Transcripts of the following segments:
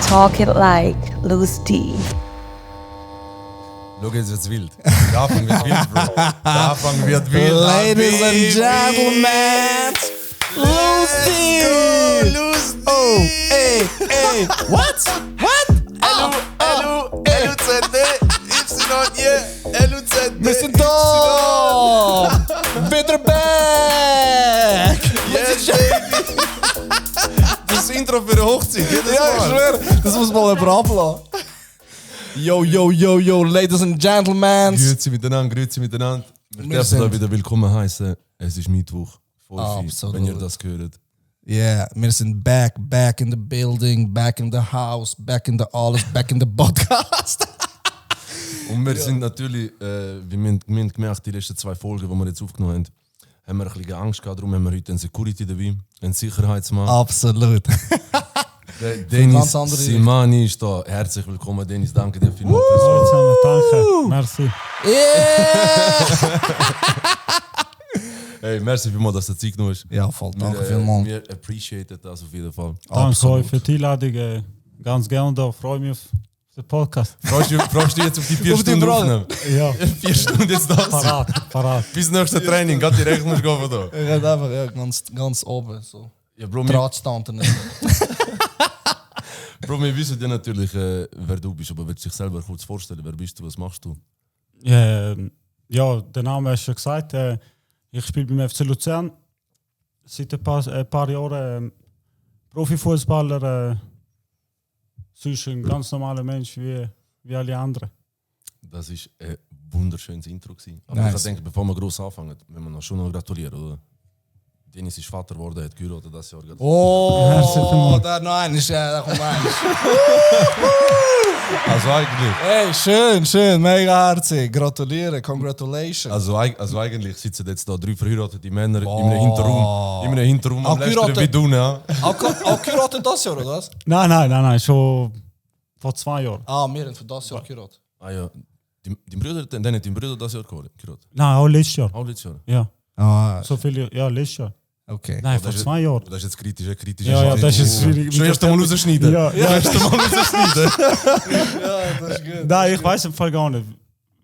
Talk it like Loose D. Schau, jetzt wird's wild. Der Anfang wird wild, Bro. Der Anfang wird wild. Ladies and gentlemen, Lucy! Lucy! Oh, hey, hey, what? What? LUZD, LUZD. Wir sind da! Wieder back! Yes, baby! Das Intro für eine Hochzeit, jedes Ja, ich Mal. schwöre, das muss mal jemand ablassen. Yo, yo, yo, yo, ladies and gentlemen. Grüezi miteinander. Wir dürfen sind- da wieder willkommen heißen. Es ist Mittwoch. Voll viel, Absolut. wenn ihr das hört. Yeah, wir sind back in the building, back in the house, back in the alles, back in the podcast. Und wir sind natürlich, wie wir haben gemerkt, die letzten 2 Folgen, die wir jetzt aufgenommen haben wir ein bisschen Angst gehabt. Darum haben wir heute einen Security dabei, einen Sicherheitsmann. Absolut. Der Dennis ganz andere Simani ist da. Herzlich willkommen, Dennis. Danke dir vielmals. Hallo zusammen, danke, merci. Yeah! Hey, merci vielmals, dass du Zeit genommen hast. Ja, voll, danke Wir, vielmals. Wir appreciaten das auf jeden Fall. Danke euch für die Einladung. Ganz gerne da, freue mich auf den Podcast. Freust du jetzt auf die 4 Auf die Stunden Frage. aufnehmen? Ja, 4 Stunden jetzt da sind. parat. Bis nächste Training, geht direkt musst du gehen von da. Ich hätte einfach ja, ganz oben so. Ja, Bro, Drahtstanden. wir wissen ja natürlich, wer du bist, aber willst du dich selber kurz vorstellen? Wer bist du, was machst du? Ja, der Name hast du schon gesagt. Ich spiele beim FC Luzern. Seit ein paar Jahren Profifußballer. Sonst ein ganz normaler Mensch wie alle anderen. Das war ein wunderschönes Intro gewesen. Aber Nice. ich denke, bevor wir gross anfangen, müssen wir noch schon noch gratulieren, oder? Dennis ist Vater geworden, hat geheiratet das Jahr. Merci Oh, vielmals. da noch eines, ja, da kommt eines. Also eigentlich, Hey, schön, mega herzig. Gratuliere, congratulations. also eigentlich sitzen jetzt da 3 verheiratete Männer in einem Hinterraum am Auch Lästern geheiratet? wie du, ne? Auch geheiratet das Jahr, oder was? Nein, schon vor 2 Jahren. Ah, wir haben für das Jahr geheiratet. Ah ja, dein Bruder, dann hat dein Bruder das Jahr geheiratet. Nein, auch letztes Jahr. Auch letztes Jahr. Ja, Ah, so viele, ja, letztes Jahr. okay. Nein, das vor ist- 2 Jahren. Das ist jetzt kritisch, Ja, das ist schwierig. Schon erst einmal rausschneiden. Ja. Erst einmal rausschneiden. Ja, das ist gut. Nein, ich weiß im Fall gar nicht,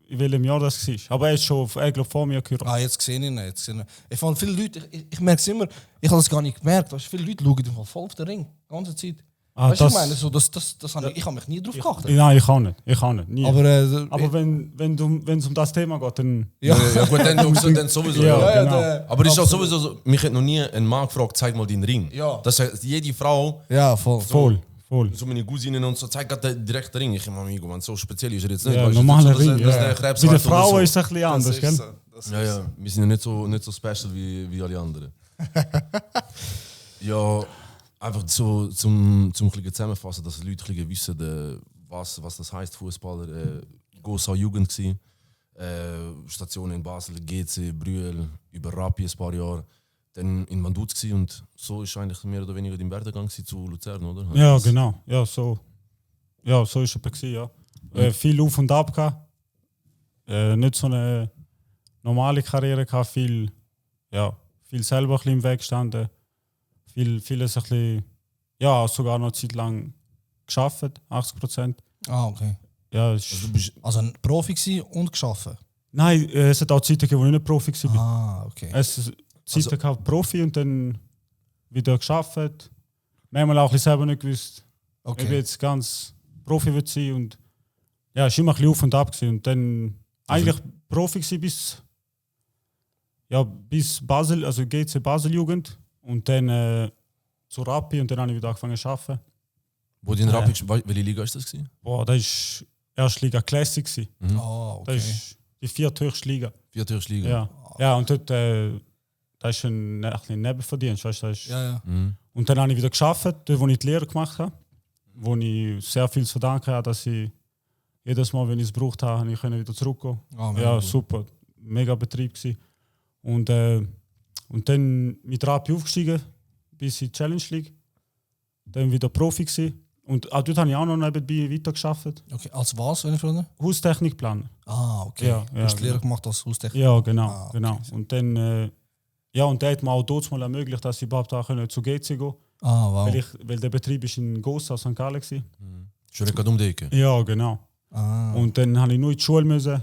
in welchem Jahr das war. Aber er ist schon, ich glaube, vor mir gehört. Ah, jetzt sehe ich ihn. Ich fand viele Leute, ich merke es immer, ich habe das gar nicht gemerkt, weißt, viele Leute schauen im Fall voll auf den Ring, die ganze Zeit. Ah, Weißt du, ich meine, so, ich habe mich nie drauf geachtet. Nein, ich auch nicht. Nie. Aber, Aber wenn es um das Thema geht, dann. ja. Ja gut, dann sowieso. Ja, Ja. genau. Aber es ist auch sowieso so, mich hat noch nie ein Mann gefragt, zeig mal deinen Ring. Ja. Das heißt, jede Frau, Ja, voll. Voll. so meine Cousinen und so, zeigt gerade direkt den Ring. Ich meine, amigo, man, so speziell ist er jetzt nicht. Ja, weißt du, normaler so, dass er- Ring. dass Ja. der Krebs Bei den hat oder Frauen so. ist es ein bisschen anders, gell? Ja, wir sind ja nicht so special wie alle anderen. Ja, einfach so zum ein bisschen zusammenfassen, dass die Leute ein bisschen wissen, was das heisst, Fußballer. Gossau Jugend gsi, Station in Basel, GC, Brühl, über Rappi ein paar Jahre, dann in Manduz gsi und so ist eigentlich mehr oder weniger dein Werdegang gsi zu Luzern, oder? Ja, genau. Ja, so ist es gewesen, ja. Viel auf und ab gehabt. Nicht so eine normale Karriere gehabt, viel selber ein bisschen im Weg gestanden. Vieles ein bisschen, ja, sogar noch eine Zeit lang geschafft, 80%. Ah, okay. Ja, Also du bist, Also ein Profi gewesen und geschaffen. nein, es hat auch Zeiten gegeben, wo ich nicht Profi war. Ah, okay. Es ist Zeiten gehabt, Profi und dann wieder geschafft. Manchmal auch ein bisschen selber nicht gewusst, ob ich Okay. jetzt ganz Profi wird sein und ja, es war immer ein bisschen auf und ab gewesen. Und dann eigentlich Profi gewesen bis Basel, also GC Basel Jugend und dann zu Rappi und dann habe ich wieder angefangen zu arbeiten. wo die in Rappi, welche Liga ist das gsi? Boah, das war erste Liga Classic gewesen. Ah, Das okay. ist die 4. höchste Liga. 4. Liga. Ja, ja und dort, das ist ein Nebenverdienst, weißt du, das ist. Ja. Mhm. Und dann habe ich wieder gearbeitet, dort wo ich die Lehre gemacht habe, wo ich sehr viel zu verdanken habe, dass ich jedes Mal, wenn ich es gebraucht habe, ich wieder zurückgehen. Ah, mega Ja, gut. super, mega Betrieb gewesen. Und dann mit Rappi aufgestiegen bis in die Challenge League, dann wieder Profi gewesen. Und dort habe ich auch noch nebenbei weitergearbeitet. Okay, als was, wenn ich frage? Haustechnikplaner. Ah, okay. Ja, Du hast die Lehre genau. gemacht als Haustechniker. Ja, genau. Ah, okay. genau. Und dann, und der hat mir auch dort mal ermöglicht, dass ich überhaupt auch zu GC gehen. Ah, wow. Weil der Betrieb ist in Gossa, St. Gallen war. Schon gerade um die Ecke. Ja, genau. Ah. Und dann habe ich nur in die Schule müssen.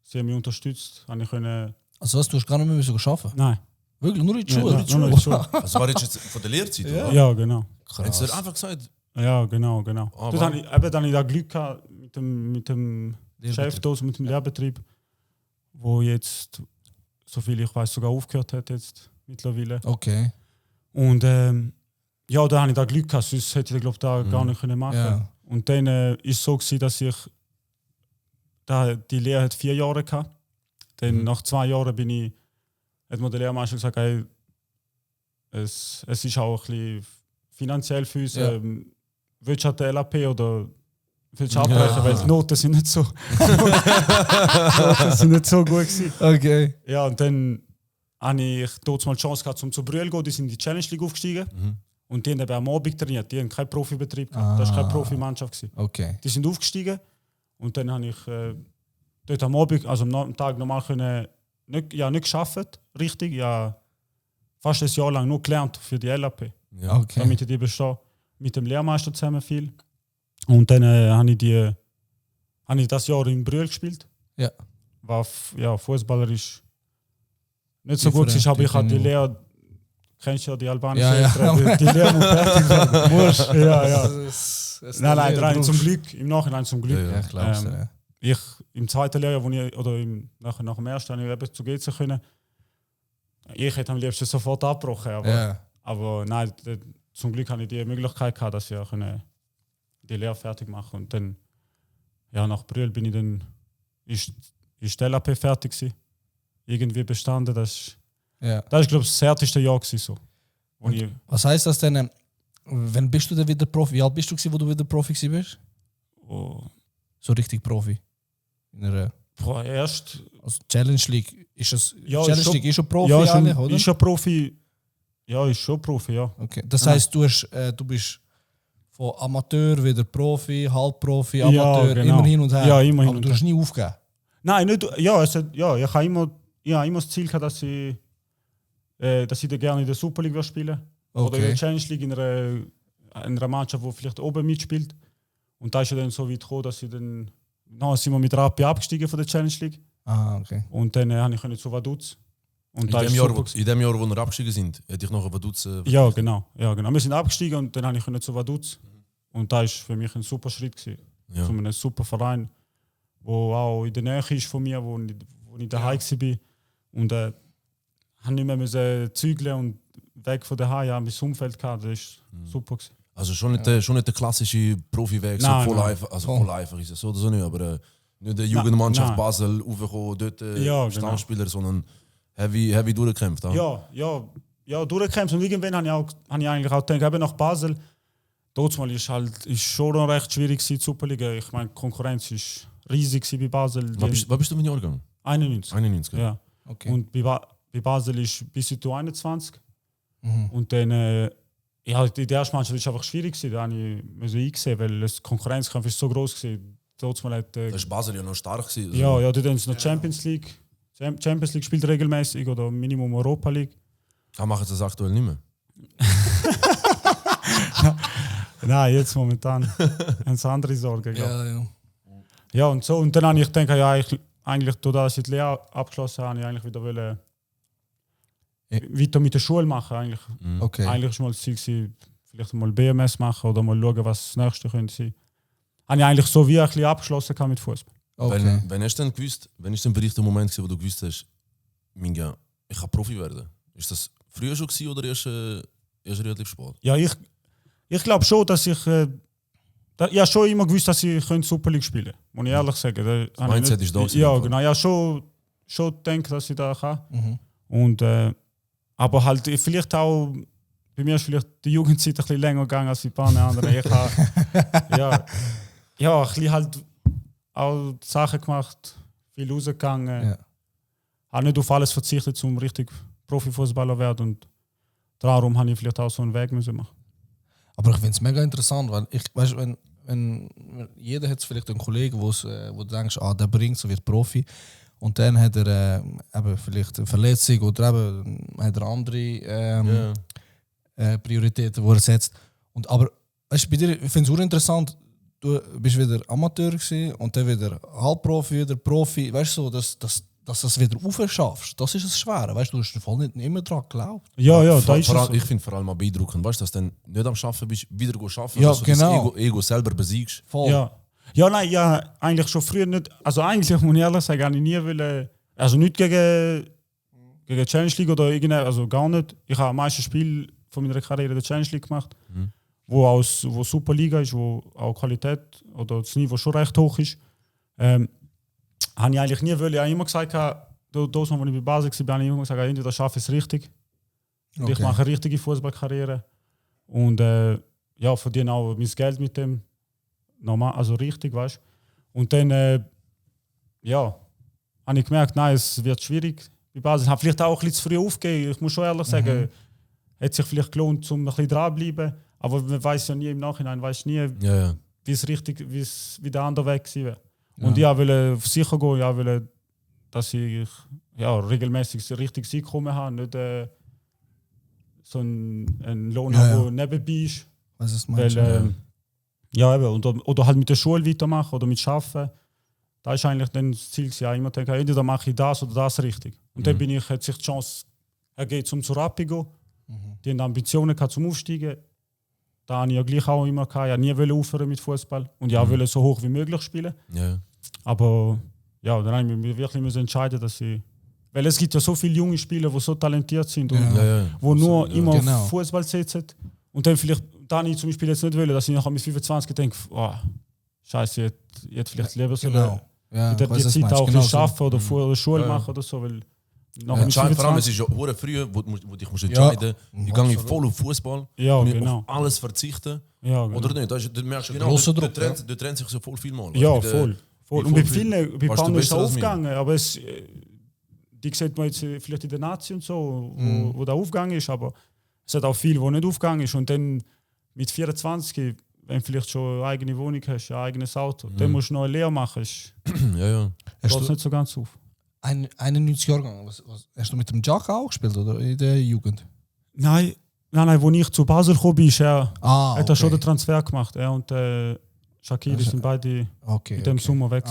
Sie haben mich unterstützt. Habe ich können... Also was, du hast gar nicht mehr müssen arbeiten? Nein. Wirklich, nur in die Ja, Schule? nur in die Schule. Also war jetzt von der Lehrzeit, oder? Ja, genau. Haben sie dir einfach gesagt, Ja, genau. Ah, Dort habe ich, eben, dann habe ich da Glück gehabt mit dem Chef, dort, mit dem Lehrbetrieb, wo jetzt, soviel ich weiß, sogar aufgehört hat jetzt mittlerweile. Okay. Und ja, da habe ich da Glück gehabt, sonst hätte ich glaube da gar nicht können machen. Ja. Und dann ist es so gewesen, dass ich die Lehre hat 4 Jahre gehabt. Dann nach 2 Jahren hat mir der Lehrmeister gesagt, hey, es ist auch ein bisschen finanziell für uns. Ja. Willst du an der LAP oder willst du abbrechen? Weil die Noten sind nicht so, sind nicht so gut gewesen. Okay. Ja, und dann habe ich dort mal die Chance gehabt, zum zu Brühl zu gehen. Die sind in die Challenge League aufgestiegen. Und die haben eben am Abend trainiert. Die haben keinen Profibetrieb gehabt. Das war keine Profimannschaft gewesen. Okay. Die sind aufgestiegen. Und dann habe ich dort am Abend, also am Tag normal können, nicht gearbeitet, richtig. Ja, fast ein Jahr lang nur gelernt für die LAP. ja. Okay. Damit ich die bestehe. Mit dem Lehrmeister zusammen viel. Und dann habe ich das Jahr in Brühl gespielt. Ja. War fußballerisch nicht so gut, aber ich hatte die Lehre, kennst du ja die albanische Ja, ja. Eltern, die Lehre muss fertig werden. Muss. Ja. Nein, Nein, zum Glück, im Nachhinein zum Glück. Ja, Ja, ich glaube ja. Ich im zweiten Lehrjahr, nach dem ersten, habe ich eben zu GC können. Ich hätte am liebsten sofort abgebrochen, aber nein, zum Glück hatte ich die Möglichkeit gehabt, dass ich auch die Lehre fertig machen konnte. Und dann, nach Brühl bin ich dann, ist die LAP fertig gewesen. Irgendwie bestanden. Das Ja. ist, glaube ich, das härteste Jahr gewesen, so. Wo ich, Was heißt das denn? Wann bist du denn wieder Profi? Wie alt bist du gewesen, wo du wieder Profi bist? oh, So richtig Profi. In einer erst also Challenge League ist es. Ja, Challenge ist schon- League ist schon Profi ja, eigentlich, oder? ist schon Profi. Ja, ist schon Profi, ja. Okay. Das heißt, du bist von Amateur wieder Profi, Halbprofi, Amateur, genau. immer hin und her. Ja, immer hin Aber und du her. hast nie aufgegeben. Nein, nicht, ich habe immer das Ziel gehabt, dass ich da gerne in der Super League spielen will. Oder in der Challenge League in einer Mannschaft, die vielleicht oben mitspielt. Und da ist ja dann so weit gekommen, dass ich dann sind wir mit Rappi abgestiegen von der Challenge League. Ah, okay. Und dann habe ich zu Vaduz. Und In da dem ist Jahr, super wo gewesen. wir abgestiegen sind, hätte ich noch ein Vaduz. Ja, genau. Wir sind abgestiegen und dann habe ich zu Vaduz. Und da ist für mich ein super Schritt gewesen. Ja. Zu einem super Verein, wo auch in der Nähe ist von mir, wo ich daheim war. Und habe nicht mehr müssen zügeln und weg von daheim, ja, bis Umfeld gehabt. Das ist super gewesen. Also schon nicht der klassische Profiweg, so Nein, voll nein. einfach. Also voll einfach ist es so oder so nicht, aber nicht der Jugendmannschaft nein. Basel aufgekommen, dort Ja, genau. Stammspieler, sondern heavy durchgekämpft. Ja, durchgekämpft. Und irgendwann habe ich eigentlich auch gedacht, eben nach Basel, dort mal ist schon noch recht schwierig gewesen, die Superliga. Ich meine, die Konkurrenz ist riesig gewesen bei Basel. Was bist du für ein Jahrgang? 91. 91, ja. Ja. Okay. Und bei Basel ist bis zu 21. Mhm. Und dann, die erste Mannschaft war einfach schwierig gewesen. Da musste ich eingesehen, weil der Konkurrenzkampf ist so groß war. Dort mal hat, Da war Basel ja noch stark gewesen. ja, dort haben sie noch Champions League. Champions League spielt regelmäßig oder Minimum Europa League. Da machen sie das aktuell nicht mehr. Nein, jetzt momentan haben sie andere Sorgen. Ja. Ja, und so. Und dann habe ich gedacht, ja, eigentlich durch das, dass ich die Lehre abgeschlossen habe, ich eigentlich wieder wollen, weiter mit der Schule machen. Okay. Eigentlich war mal das Ziel, gewesen, vielleicht mal BMS machen oder mal schauen, was das nächste könnte sein. Habe ich eigentlich so wie ein bisschen abgeschlossen mit Fußball. Okay. Wenn hast du denn gewusst, wenn ist denn für dich der Moment gewesen, wo du gewusst hast, Minga, ich kann Profi werden? Ist das früher schon gewesen oder erst relativ spät? Ja, ich glaube schon, dass ich ja schon immer gewusst, dass ich Super League spielen könnte. Muss ich ehrlich sagen. Das Mindset ist da gewesen, Ja, einfach. genau. Ja, schon denke, dass ich da kann. Mhm. Und, aber halt vielleicht auch, bei mir ist vielleicht die Jugendzeit ein bisschen länger gegangen als bei ein paar anderen. Ich habe ein bisschen halt auch Sachen gemacht, viel rausgegangen. Ja. Habe nicht auf alles verzichtet, um richtig Profifußballer zu werden. Und darum habe ich vielleicht auch so einen Weg müssen machen. Aber ich finde es mega interessant, weil ich weißt, wenn jeder hat vielleicht einen Kollegen, wo du denkst, der bringt so wird Profi, und dann hat er eben vielleicht eine Verletzung oder eben hat er andere Prioritäten, die er setzt. Aber weißt, bei dir, ich finde es auch interessant, du bist wieder Amateur gewesen und dann wieder Halbprofi, wieder Profi. Weißt du, so, dass das wieder aufschaffst, das ist das Schwere. Weißt du, hast voll nicht immer daran geglaubt. Ja, da ist Vor es. allem, ich finde vor allem mal beeindruckend, weißt du, dass du dann nicht am Arbeiten bist, wieder arbeiten, Ja, dass du genau. das Ego selber besiegst. Voll. Ja, eigentlich schon früher nicht. Also eigentlich muss ich ehrlich sagen, habe ich nie wollen, also nicht gegen Challenge League oder irgendeine, also gar nicht. Ich habe am meisten Spiele von meiner Karriere der Challenge League gemacht, wo super Liga ist, wo auch Qualität oder das Niveau schon recht hoch ist. Habe ich eigentlich nie wollen. Ich habe immer gesagt, als ich bei Basel war, habe ich immer gesagt, entweder schaffe ich es richtig. Und ich mache eine richtige Fußballkarriere. Und verdiene auch mein Geld mit dem. Normal, also richtig, weißt du. Und dann, habe ich gemerkt, nein, es wird schwierig bei Basel. Ich habe vielleicht auch ein bisschen zu früh aufgegeben. Ich muss schon ehrlich sagen, hätte sich vielleicht gelohnt, um ein bisschen dranbleiben. Aber man weiß ja nie im Nachhinein, weiß nie, wie der andere Weg gewesen wäre. Und ich wollte sicher gehen, ich wollte, dass ich regelmäßig richtig Einkommen habe, nicht so einen Lohn haben, der nebenbei ist. Was ist meinst Weil, oder halt mit der Schule weitermachen oder mit Arbeiten. Das ist eigentlich dann das Ziel. Ich immer denke, entweder mache ich das oder das richtig. Und dann hat sich die Chance ergeben, zum Rappi zu gehen. Die haben Ambitionen gehabt, zum Aufsteigen. Da habe ich ja gleich auch immer gehabt. Ich wollte nie aufhören mit Fußball und wollte so hoch wie möglich spielen. Ja. Aber dann habe ich mich wirklich entscheiden, dass ich. Weil es gibt ja so viele junge Spieler, die so talentiert sind und wo nur immer auf Fußball setzen. Und dann vielleicht, da ich zum Beispiel jetzt nicht will, dass ich nachher mit 25 denke, Scheiße, ich hätte vielleicht lieber so in der Zeit auch genau arbeiten oder vor der Schule machen oder so. Weil vor allem, es ist ja sehr früh, wo du dich entscheiden musst, ich gehe voll auf Fußball und ich auf alles verzichten. Ja, genau. Oder nicht? Du merkst genau, du trennst sich so voll viel mal. Ja, voll. Und bei vielen, bei Pannen ist es aufgegangen, aber die sieht man jetzt vielleicht in der Nazi und so, wo der aufgegangen ist, aber es hat auch viel, wo nicht aufgegangen ist. Und dann mit 24, wenn du vielleicht schon eine eigene Wohnung hast, ein eigenes Auto, dann musst du noch eine Lehre machen. Geht es nicht so ganz auf. 91 Jahrgang, hast du mit dem Jack auch gespielt oder in der Jugend? Nein, als ich zu Basel gekommen bin, hat er schon den Transfer gemacht. Er und Shakiri sind beide in dem Sommer weg.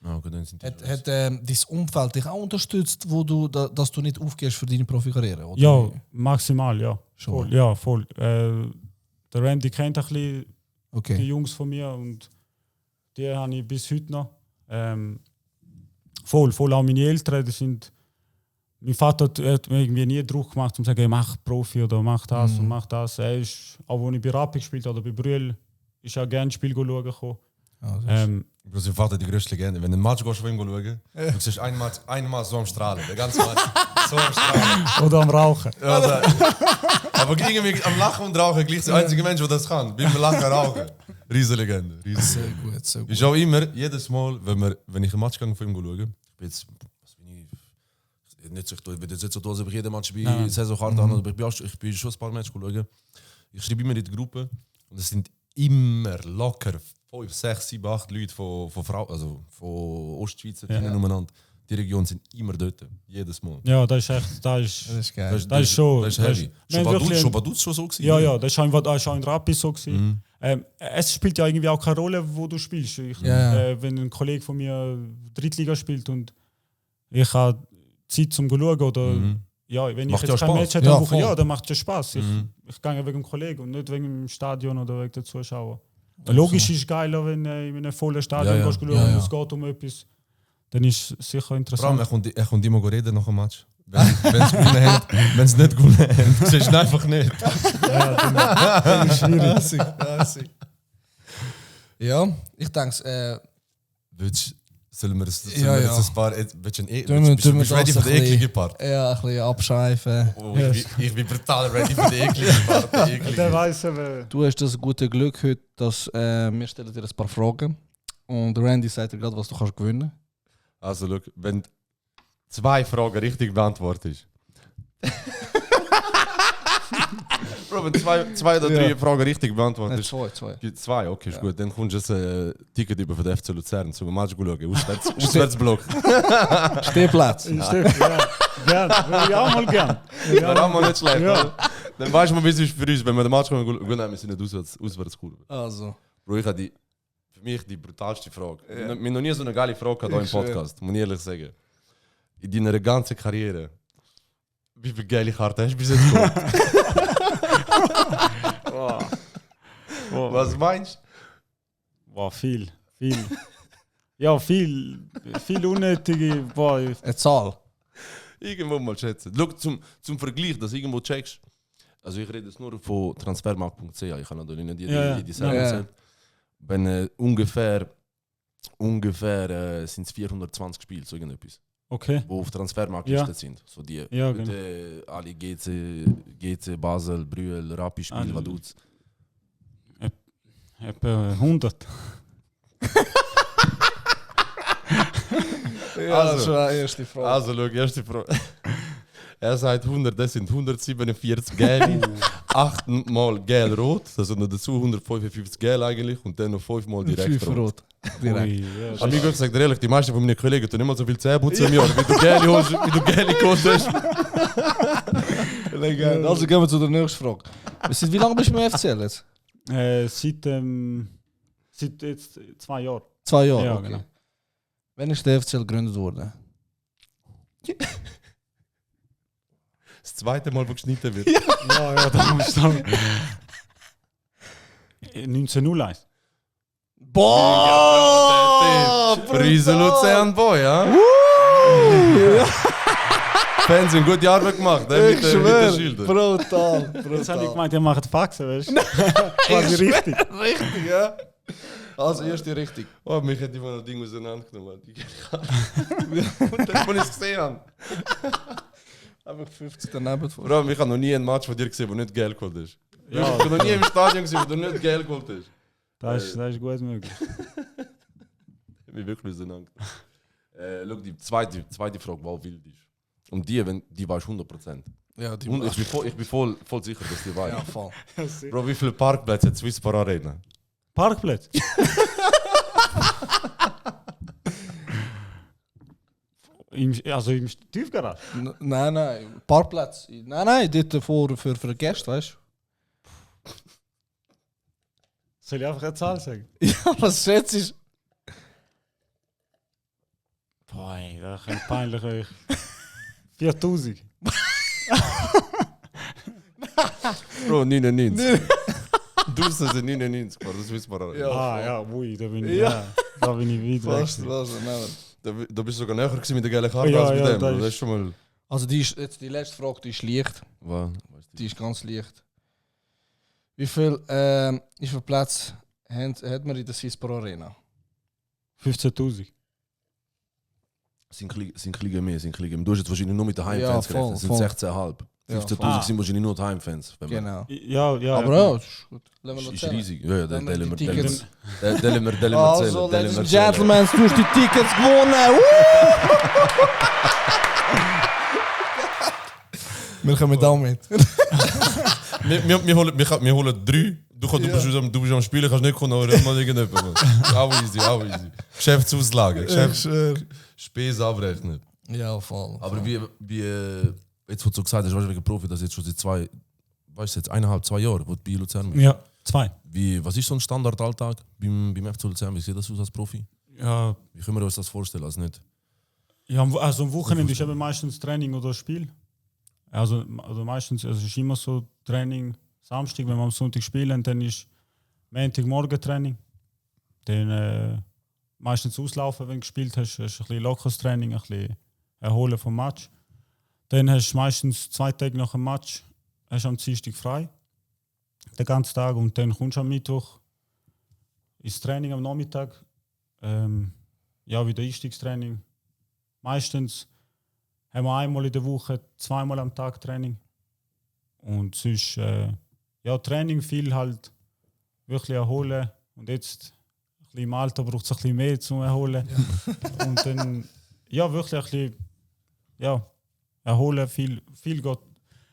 Hat dein Umfeld dich auch unterstützt, dass du nicht aufgehst für deine Profikarriere? Oder? Ja, maximal, ja. Schon. Voll. Der Randy kennt ein bisschen die Jungs von mir und die habe ich bis heute noch. Voll auch meine Eltern, mein Vater hat mir irgendwie nie Druck gemacht, um zu sagen, mach Profi oder mach das und mach das. Er ist, auch als ich bei Rappi gespielt habe oder bei Brühl, ist er gerne Spiel schauen gekommen. Mein Vater die größte Legende. Wenn du ein Match gehst, von ihm schauen, du siehst einmal so am Strahlen. Der ganze Match so am Strahlen. Oder am Rauchen. Aber irgendwie am Lachen und Rauchen gleich der einzige Mensch, der das kann. Beim Lachen rauchen. Riesenlegende. Sehr gut, sehr gut. Ich auch immer, jedes Mal, wenn ich ein Match gehe, von ihm schaue, ich bin jetzt, nicht so, ich bin jetzt nicht so, dass ich jeden Match bei Saisonkarte habe, aber ich bin schon ein paar Matches schauen. Ich schreibe immer in die Gruppe und es sind immer locker 5, 6, 7, 8 Leute von Ostschweizer umeinander. Die Regionen sind immer dort, jedes Mal. Ja, das ist echt, das ist geil. Das ist schon. Das ist heavy. Schon bei Dutz schon so gewesen? Ja, das ist auch in Rappi so gewesen. Es spielt ja irgendwie auch keine Rolle, wo du spielst. Wenn ein Kollege von mir Drittliga spielt und ich habe Zeit zum schauen oder wenn ich jetzt kein Match hätte, dann macht es ja Spaß. Ich gehe wegen dem Kollegen und nicht wegen dem Stadion oder wegen den Zuschauern. Logisch ist es geiler, wenn du in einem vollen Stadion gehst und es geht um etwas. Dann ist es sicher interessant. Vor allem, er kommt immer reden nach dem Match. Wenn es nicht gewonnen haben, siehst du es einfach nicht. Dann ist es schwierig. Ja, ich denke Sollen wir das ein paar... Bist du ready für den ekligen Part? Ja, ein bisschen abschweifen. Ich bin brutal ready für den ekligen Part. Der weiss aber. Du hast das gute Glück heute, dass wir stellen dir ein paar Fragen und Randy sagt dir gerade, was du kannst gewinnen. Also, schau, wenn 2 Fragen richtig beantwortest. Bro, wenn 2 oder 3 Fragen richtig beantwortest. 2, okay, ist gut. Dann kommst du ein Ticket über für den FC Luzern zum Match schauen. Auswärtsblock. Stehplatz. Ja, gern. Würde ich auch mal gern. Wäre auch mal nicht schlecht. Ja. Dann weißt du mal, wie es ist für uns, wenn wir den Match kommen, gut, nein, wir sind nicht Auswärtskurve. Also. Bro, ich habe für mich die brutalste Frage. Wir haben noch nie so eine geile Frage gehabt hier im Podcast, muss ich ehrlich sagen. In deiner ganzen Karriere, wie viele geile Karten hast du bis jetzt geholt? Was meinst du? Boah, viel. Ja, viel unnötige. Boah, Eine Zahl. Irgendwo mal schätzen. Schau, zum Vergleich, dass du irgendwo checkst. Also ich rede jetzt nur von transfermarkt.ch, ich kann natürlich nicht die Seite sehen. Wenn ungefähr sind es 420 Spiele, so irgendetwas. okay. Die auf Transfermarkt Ja. gelistet sind. So die Ja, heute alle GC, Basel, Brühl, Rappi Spiel, Alle. Vaduz. Etwa 100. Ja, das war die erste Frage. Also schau, erste Frage. Er sagt 100, das sind 147 Gel, 8 mal Gel-Rot, also noch dazu 155 Gel eigentlich und dann noch 5 mal direkt 5 rot. rot. Direkt. Ui, ja, Aber ich sage dir ehrlich, die meisten von meinen Kollegen tun nicht mal so viel Zähne putzen im Jahr, wie du Gel geholt hast. Legende. Also gehen wir zu der nächsten Frage. Wie lange bist du im FCL jetzt? seit jetzt 2 Jahren. 2 Jahre, Ja, okay. genau. Wann ist der FCL gegründet worden? Das zweite Mal, wo geschnitten wird. Ja, da musst du sagen. 1901. Boah! Riesen Luzern Boy, ja? Fans sind gute Arbeit gemacht, mit den Schildern. Brutal. Jetzt habe ich gemeint, ihr macht Faxen, weißt du? Quasi richtig. Richtig, ja. Also, erste richtig. Oh, mich hätte immer noch Ding auseinandergenommen. Und dann, als ich es gesehen habe. Einfach 50 daneben vor. Bro, ich habe noch nie einen Match von dir gesehen, der nicht Geld geholt ist. Ja. Ich habe noch nie im Stadion gesehen, wo du nicht Geld geholt hast. Das ist gut möglich. Ich bin wirklich auseinander. Schau, die zweite Frage, die wild ist. Und die weißt 100%. Ja, die Und ich bin voll sicher, dass die weißt. Ja, voll. Bro, wie viele Parkplätze hat Swiss Par Arena? Parkplatz. Im Tiefgarage. Nein. Parkplatz. Nein, dort für Gäste, weißt Soll ich einfach eine Zahl sagen? du? Ja, was schätzt du? Boah, ey, das ist peinlich euch. 4000. Bro, 99. Du sind 99, Bro, das Swiss Par Arena. Ja. Ja, ui, da bin ich, Ja. da bin ich weit weg. Was? Da bist du sogar näher gewesen mit der geilen Karte Ja, als mit ja, dem. das Bro. Das ist- ist schon mal... Also, die letzte Frage, die ist leicht. Was? Die ist ganz leicht. Wie viel Plätze hat man in der Swiss Par Arena? 15.000. Sind ein bisschen mehr. Du hast jetzt wahrscheinlich nur mit den Heimfans Ja, voll, gerechnet. voll. Das sind 16,5. Ja, 15.000 voll. sind wahrscheinlich nur die Heimfans. wenn man- Genau. Ja. Aber ja, ist gut. Lassen wir Ist, noch ist zählen. riesig. Ja, Wenn den wir die teilen Tickets- wir teilen wir Also, zählen. ladies and gentlemen, du hast die Tickets gewonnen. Wir kommen damit. Wir holen 3. Du bist am Spielen, kannst nicht kommen, aber mal irgendjemand. Auch easy. Geschäftsauslage. Spesen abrechnen. Ja, voll. Aber wie jetzt, was du gesagt hast, wegen Profi, das jetzt schon seit 1,5, 2 Jahre, wo du bei Luzern bist. Ja, 2. Was ist so ein Standardalltag beim FC Luzern? Wie sieht das aus als Profi? Ja, Wie können wir uns das vorstellen? Also nicht? ja, also am Wochenende ist eben meistens Training oder Spiel. Also meistens, also es ist immer so Training Samstag, wenn wir am Sonntag spielen, dann ist Montagmorgen Training. Dann meistens auslaufen, wenn du gespielt hast, hast ein bisschen lockeres Training, ein bisschen erholen vom Match. Dann hast du meistens 2 Tage nach dem Match, hast am Dienstag frei, den ganzen Tag, und dann kommst du am Mittwoch ins Training am Nachmittag. Wieder Einstiegstraining. Meistens haben wir einmal in der Woche, 2-mal am Tag Training. Und sonst, Training viel halt wirklich erholen. Und jetzt, ein bisschen im Alter braucht es ein bisschen mehr zum Erholen. Ja. Und dann, wirklich ein bisschen, erholen, viel geht.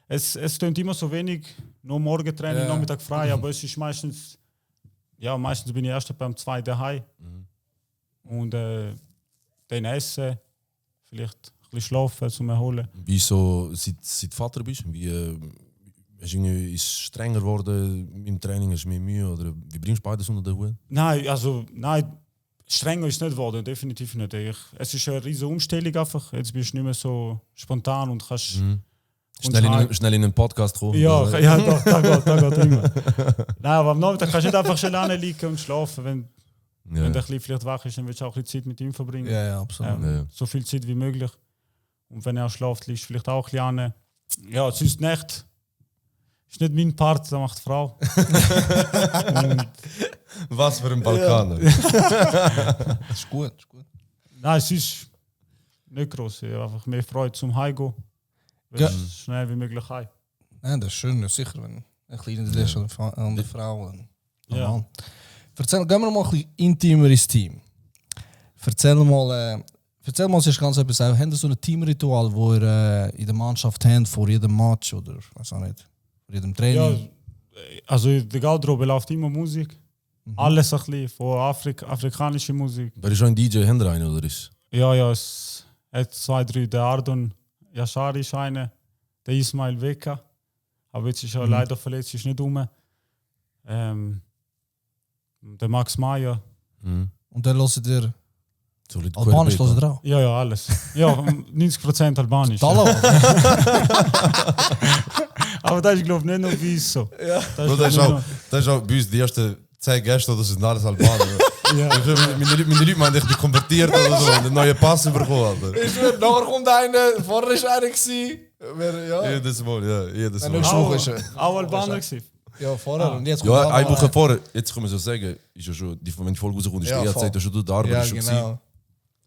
Es klingt immer so wenig, nur Morgentraining, Nachmittag frei, aber es ist meistens bin ich erst beim 2 daheim. Und dann essen, vielleicht ein bisschen schlafen zum Erholen. Wie so, seit Vater bist, wie ist es strenger geworden im Training, ist mehr Mühe? Oder wie bringst du beides unter den Hut? Nein, strenger ist es nicht geworden, definitiv nicht. Es ist eine riesige Umstellung einfach. Jetzt bist du nicht mehr so spontan und kannst... Schnell in einen Podcast kommen. Ja, doch, da geht immer. Nein, aber am Nachmittag kannst du nicht einfach schnell liegen und schlafen. Wenn der ein bisschen vielleicht wach ist, dann willst du auch ein bisschen Zeit mit ihm verbringen. Ja, absolut. Ja. So viel Zeit wie möglich. Und wenn er schläft, liegst du vielleicht auch ein bisschen an. Ja, sonst nicht. Ist nicht mein Part, das macht die Frau. Was für ein Balkaner. Das ist gut. Nein, es ist nicht gross. Ich habe einfach mehr Freude zum Heimgehen. Ja. Schnell wie möglich heim. Ja, das ist schön, sicher, wenn ein kleiner ist an der Frau. Ja. Gehen wir mal ein bisschen intimer ins Team. Erzähl mal sonst ganz etwas. Habt ihr so ein Teamritual, wo ihr in der Mannschaft habt, vor jedem Match oder was auch nicht? Vor jedem Ja, Training? also in der Garderobe läuft immer Musik. Alles ein bisschen, von afrikanischer Musik. Wer ist schon ein DJ? Haben wir einen, oder ist? Ja, es hat 2, 3, der Ardon Yashari ist einer, der Ismail Weka. Aber jetzt ist er leider verletzt, ist nicht rum. Der Max Meyer. Und dann hört ihr So ein bisschen Albanisch Querbeet, hört ihr auch? Ja, alles. Ja, 90% Albanisch. Talo? Aber das ist, glaube ich, nicht nur bei uns so. Ja. Bro, das ist auch bei uns die ersten 10 Gäste, das sind alles Albaner. Ja. Meine Leute meinen, ich bin konvertiert oder so, einen neuen Pass bekommen. Nachher kommt einer, vorher war einer ja. Jedes Mal, ja. Jedes Nein, Mal. nicht Auch, ist er. auch Albaner gewesen. Ja, vorher. Und jetzt kommt Ja, der eine andere. Woche vorher, jetzt kann man so sagen, ist ja schon, wenn die Folge rauskommt, ist Ja, die voll. ERZ ja schon der Arber Ja, ist schon genau.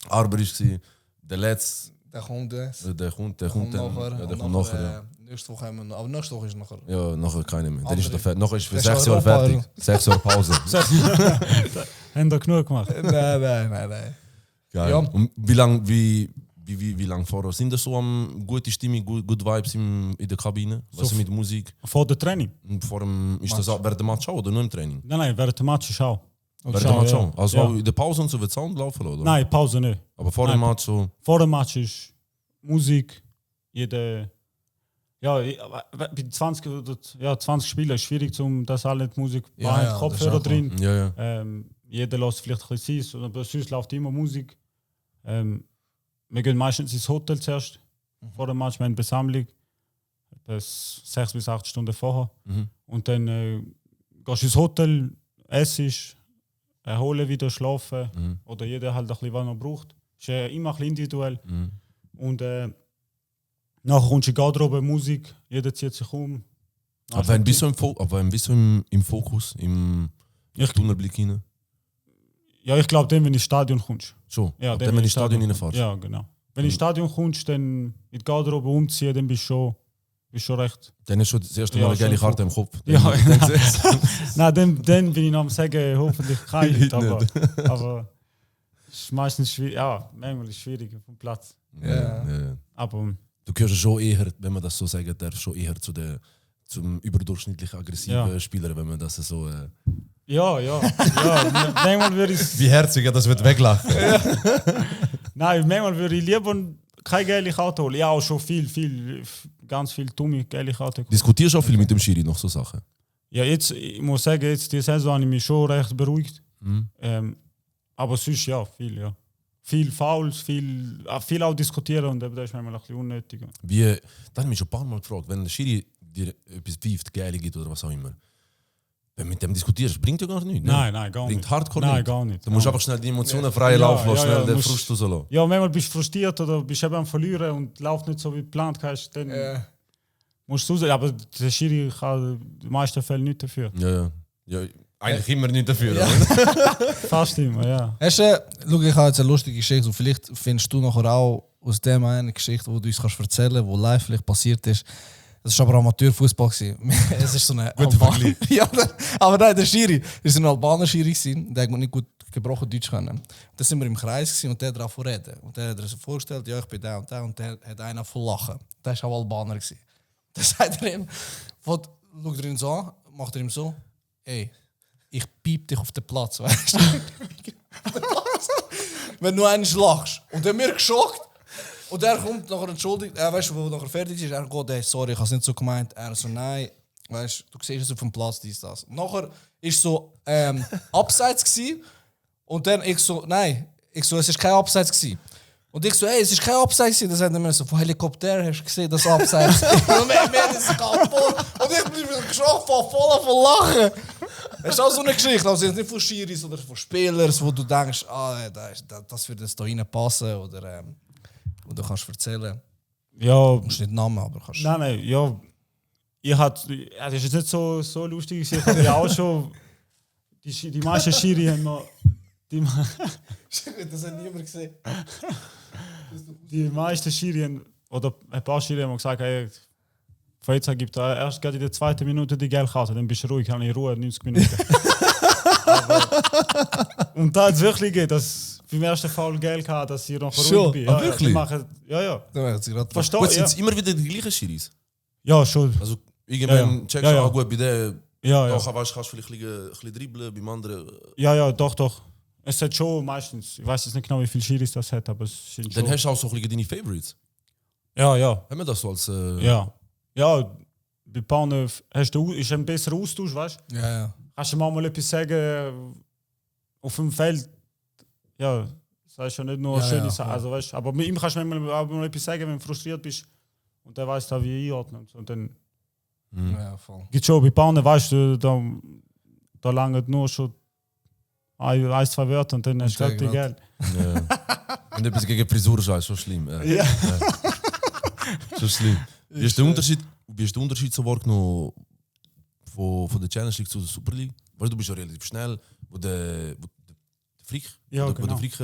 Arber ist gewesen. Der letzte, Der kommt jetzt. der kommt dann. nachher. Ja, der Und kommt nachher. Ja. Nächste Woche haben wir noch. Aber nächste Woche ist nachher. Ja, nachher keine mehr. Dann Andere. ist der fertig. Nachher ist für Das 6 ist Jahre Europa, fertig. 6 Jahre Pause. Haben da genug gemacht. Nein. Geil. Ja. Und wie lang vorher sind das so am gute Stimmung, good Vibes in der Kabine? Was So mit Musik? Vor dem Training? Und vor dem, ist das auch während dem Match auch oder nur im Training? Nein, während dem Match ist auch. Während dem Match ja. auch? Also Ja. auch in der Pause und so wird Sound laufen, oder? Nein, Pause nicht. Aber vor dem Nein. Match so. Vor dem Match ist Musik, jede. Ja, bei 20, 20 Spielern ist es schwierig, dass alle die Musik Ja, ja, Kopfhörer das ist auch drin. Ja, ja. Jeder lässt vielleicht ein bisschen sein, aber sonst läuft immer Musik. Wir gehen meistens ins Hotel zuerst, vor dem Match, wir haben eine Besammlung, bis 6 bis 8 Stunden vorher. Mhm. Und dann gehst du ins Hotel, essst, erholen wieder, schlafen. Mhm. Oder jeder halt ein bisschen, was er braucht. Ist immer ein bisschen individuell. Mhm. Und nachher kommst du in die Garderobe, Musik, jeder zieht sich um. Aber wann bist du im Fokus, im Tunnelblick hinein? Ja, ich glaube, dann, wenn du ins Stadion kommst. So, Ja, ab dann, wenn du ins Stadion reinfährst. Ja, genau. Wenn du ins Stadion kommst, dann in die Garderobe umziehen, dann bist du schon recht. Dann ist schon das erste Mal Ja, eine geile schon Karte im Kopf. Ja. Dann siehst du- Nein, dann bin ich noch am sagen, hoffentlich kein Heute Hit, aber es ist meistens schwierig. Ja, manchmal ist es schwierig vom Platz. Ja. Aber Du gehörst schon eher, wenn man das so sagen darf, schon eher zum überdurchschnittlich aggressiven Ja. Spieler, wenn man das so. ja. Manchmal würde ich Wie herzig, das wird weglachen. Nein, manchmal würde ich lieber keine geile Karte holen. Ja, auch schon ganz viel dumme geile Karte. Diskutierst du auch viel mit dem Schiri noch so Sachen? Ja, jetzt, ich muss sagen, jetzt die Saison habe ich mich schon recht beruhigt. Mhm. Aber sonst ja, viel, ja. Viel Fouls, viel auch diskutieren und das ist manchmal ein bisschen unnötig. Das hat mich schon ein paar Mal gefragt, wenn der Schiri dir etwas pfeift, geil gibt oder was auch immer. Wenn du mit dem diskutierst, bringt ja gar nichts. Nein, gar Bringt nicht. Hardcore Nein, nicht. gar nicht. Du musst Gar einfach schnell die Emotionen frei laufen lassen, schnell den musst- Frust rauslassen. Ja, manchmal bist du frustriert oder bist eben am Verlieren und läuft nicht so wie geplant hast, dann musst du raus. Aber der Schiri kann in den meisten Fällen nichts dafür. Ja, eigentlich immer nicht dafür. Ja. oder? Fast immer, ja. Hast du, schau, ich habe jetzt eine lustige Geschichte und vielleicht findest du nachher auch aus dem eine Geschichte, die du uns kannst erzählen kannst, die live vielleicht passiert ist. Das war aber Amateurfußball. Es ist so eine Vergleich. Ja, aber nein, der Schiri, das war ein Albaner Schiri, der hat nicht gut gebrochen Deutsch können. Da sind wir im Kreis gewesen und der hat darauf reden. Und der hat sich vorgestellt, ja, ich bin da und der hat einer voll lachen. Der war auch Albaner gewesen. Dann sagt er ihm, schaut er ihn so an, macht er ihm so, ey, ich piep dich auf den Platz, weißt du? Wenn du einen lachst. Und er wird geschockt. Und er kommt nachher entschuldigt, weißt du, wo nachher fertig ist, er geht, hey, sorry, ich habe es nicht so gemeint. Er so, nein, Weißt du, siehst es auf dem Platz, dies, das. Und nachher ist so Abseits gsi und dann ich so, nein, es ist kein Abseits gsi. Und ich so, es ist kein Abseits gsi. Dann sagt er mir so, von Helikopter hast du gesehen, das Abseits. Und mir ist es kaputt. Und ich bin geschockt, voll von Lachen. Es ist auch so eine Geschichte, also nicht von Schiris oder von Spielern, wo du denkst, das würde jetzt da reinpassen oder wo du kannst erzählen. Ja, Du musst nicht Namen, aber kannst. nein, ja. Das ist jetzt nicht so lustig. Ich habe ja auch schon. Die meisten Schiri haben noch. Das hat niemand gesehen. Die meisten Schiri haben, oder ein paar Schiri haben gesagt, hey, Freizer gibt erst gerade in der 2. Minute die Gelbkarte, dann bist du ruhig, habe ich Ruhe 90 Minuten. Und da hat es wirklich gegeben, dass beim ersten Foul Geld hatte, dass ich noch Schon? ruhig bin. Ah, wirklich? Ja. Da hat sie gerade Verstehe Gut, ich. sind es immer wieder die gleichen Schiris? Ja, schon. Also irgendwann Ja. checkst du, Ja. gut, bei der Ja. da kannst du vielleicht ein bisschen dribbeln, beim anderen... Ja, doch. Es hat schon meistens, ich weiß jetzt nicht genau, wie viele Schiris das hat, aber es sind schon. Dann hast du auch so ein bisschen deine Favorites. Ja. Haben wir das so als... Ja, bei Pannen ist ein besserer Austausch, weißt du? Ja. Kannst du mal etwas sagen auf dem Feld? Ja, das ist ja nicht nur Ja, schöne ja, Sachen. ja. Also, weißt, aber mit ihm kannst du auch mal etwas sagen, wenn du frustriert bist. Und der weiß da, wie einordnen. Und dann Ja, voll. gibt es schon bei Pannen, weißt du, da langt nur schon 1-2 Wörter und dann hast du Okay, gleich gerade. Geld. Ja. Wenn du etwas gegen Frisur sagst, schon schlimm. Ja. Schon schlimm. Wie ist der Unterschied so wahrgenommen von der Challenge League zur Super League? Weil du bist ja relativ schnell, wo der Frick, Ja, wo genau. der Frick